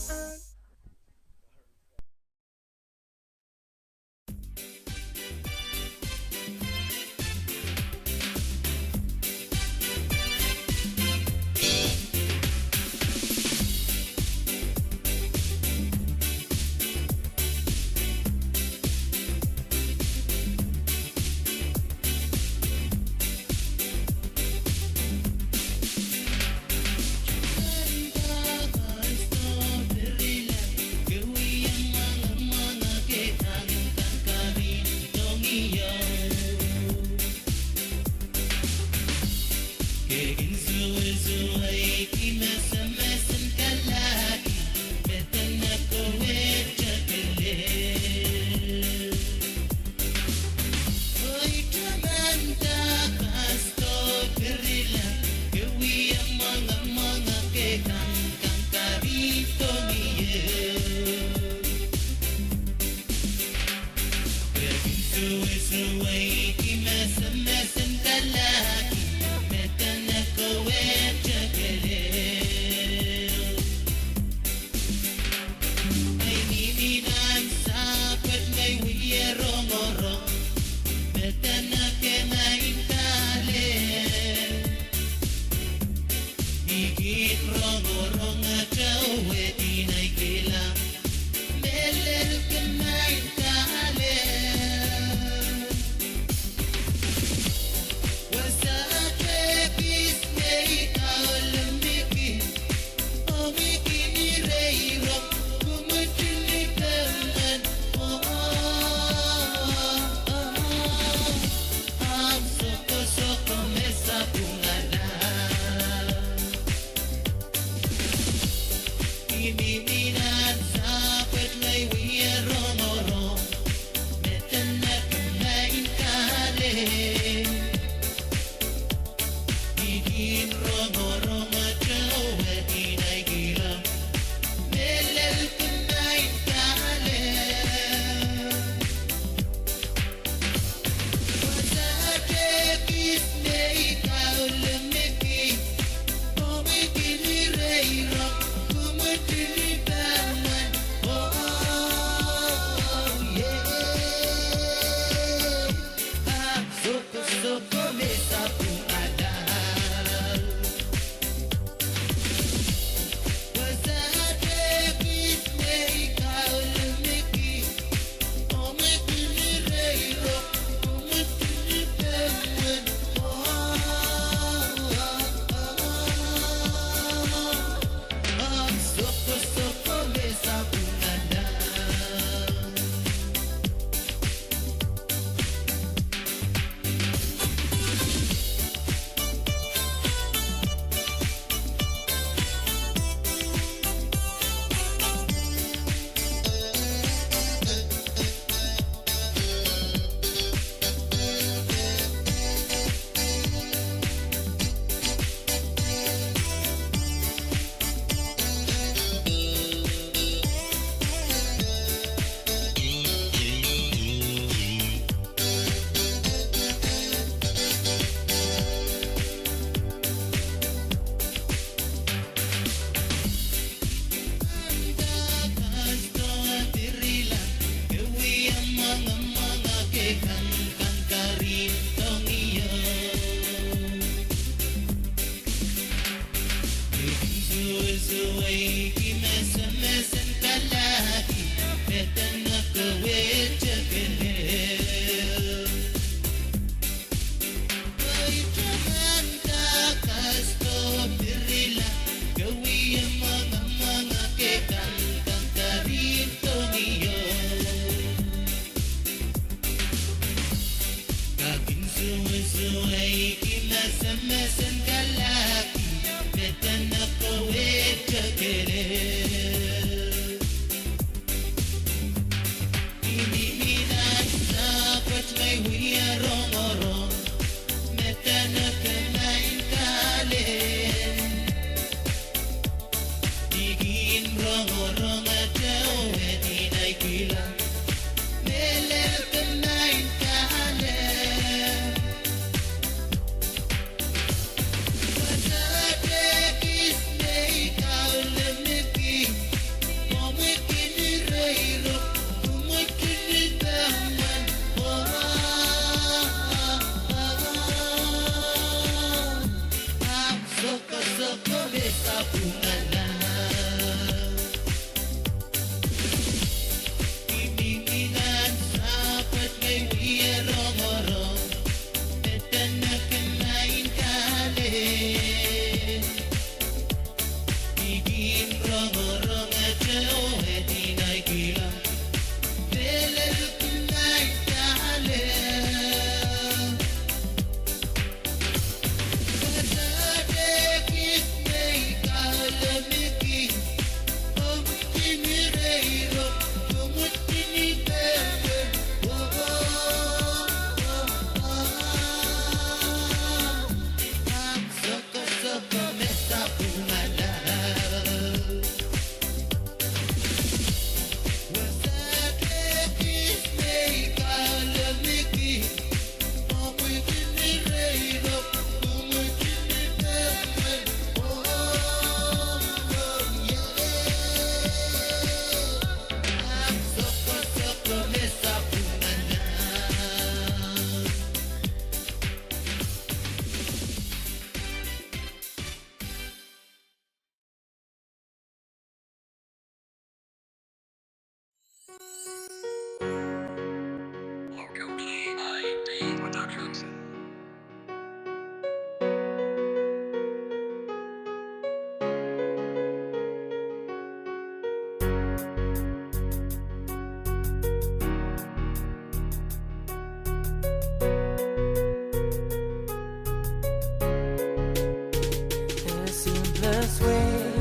The simplest way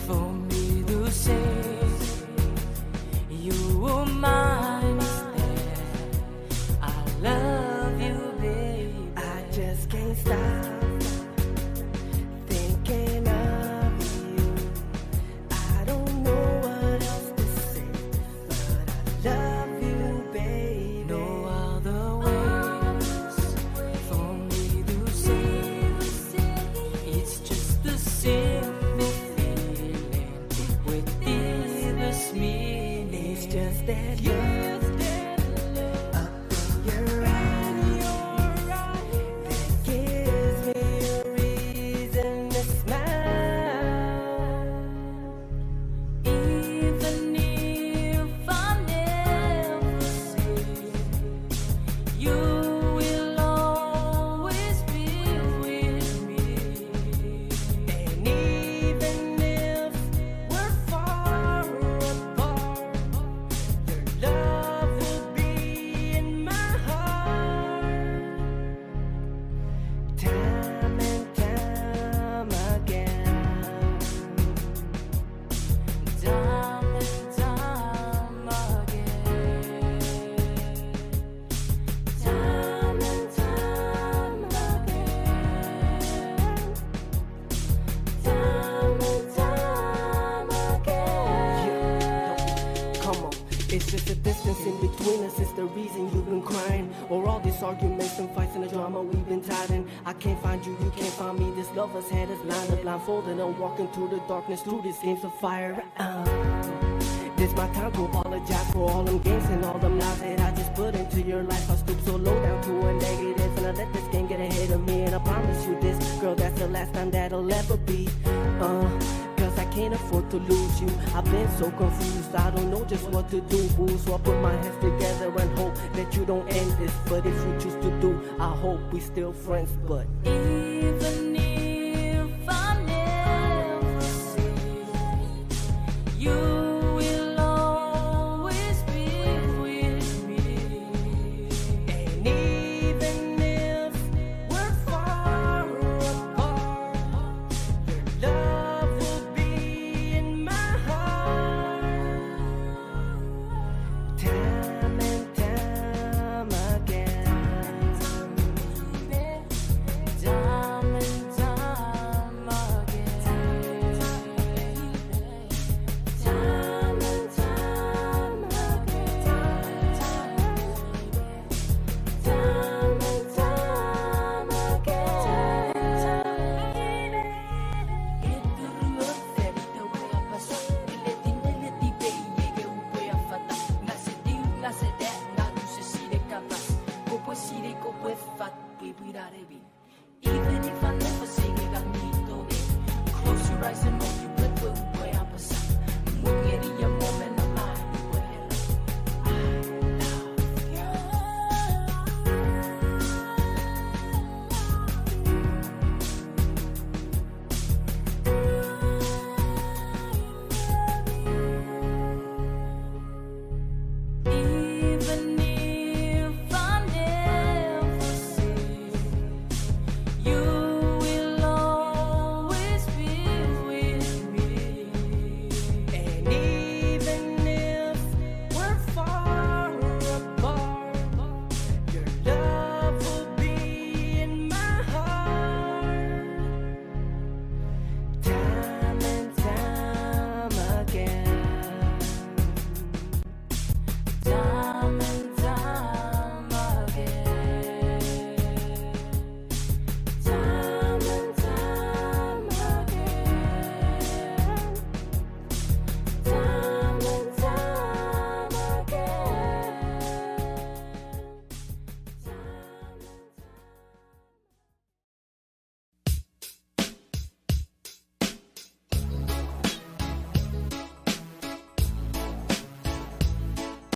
for me to say you are mine is that I love you, baby. I just can't stop thinking of you. I don't know what else to say, but I love you, baby. No other ways for me to say it's just the simple feeling with deepest meaning. It's just that look up in your eyes that gives me a reason to smile. Even if I never say, you will always be with me. And even if we're far apart, your love will be in my heart. Time and time again. Time and time again. Time and time again. Time and time again. Yeah. Come on. It's just a distance in between us. It's the reason you've been crying. Or all these arguments and fights and the drama we've been tied in. I can't find you, you can't find me. This love has had us blinded, blindfolded, and walking through the darkness through these games of fire. Uh, this my time to apologize for all them games and all them lies that I just put into your life. I stoop so low down to a negative, and I let this game get ahead of me. And I promise you this, girl, that's the last time that'll ever be. Uh, 'cause I can't afford to lose you. I've been so confused, I don't know just what to do. Ooh, so I put my hands together and hope that you don't end this. But if you choose to do, I hope we still friends. But even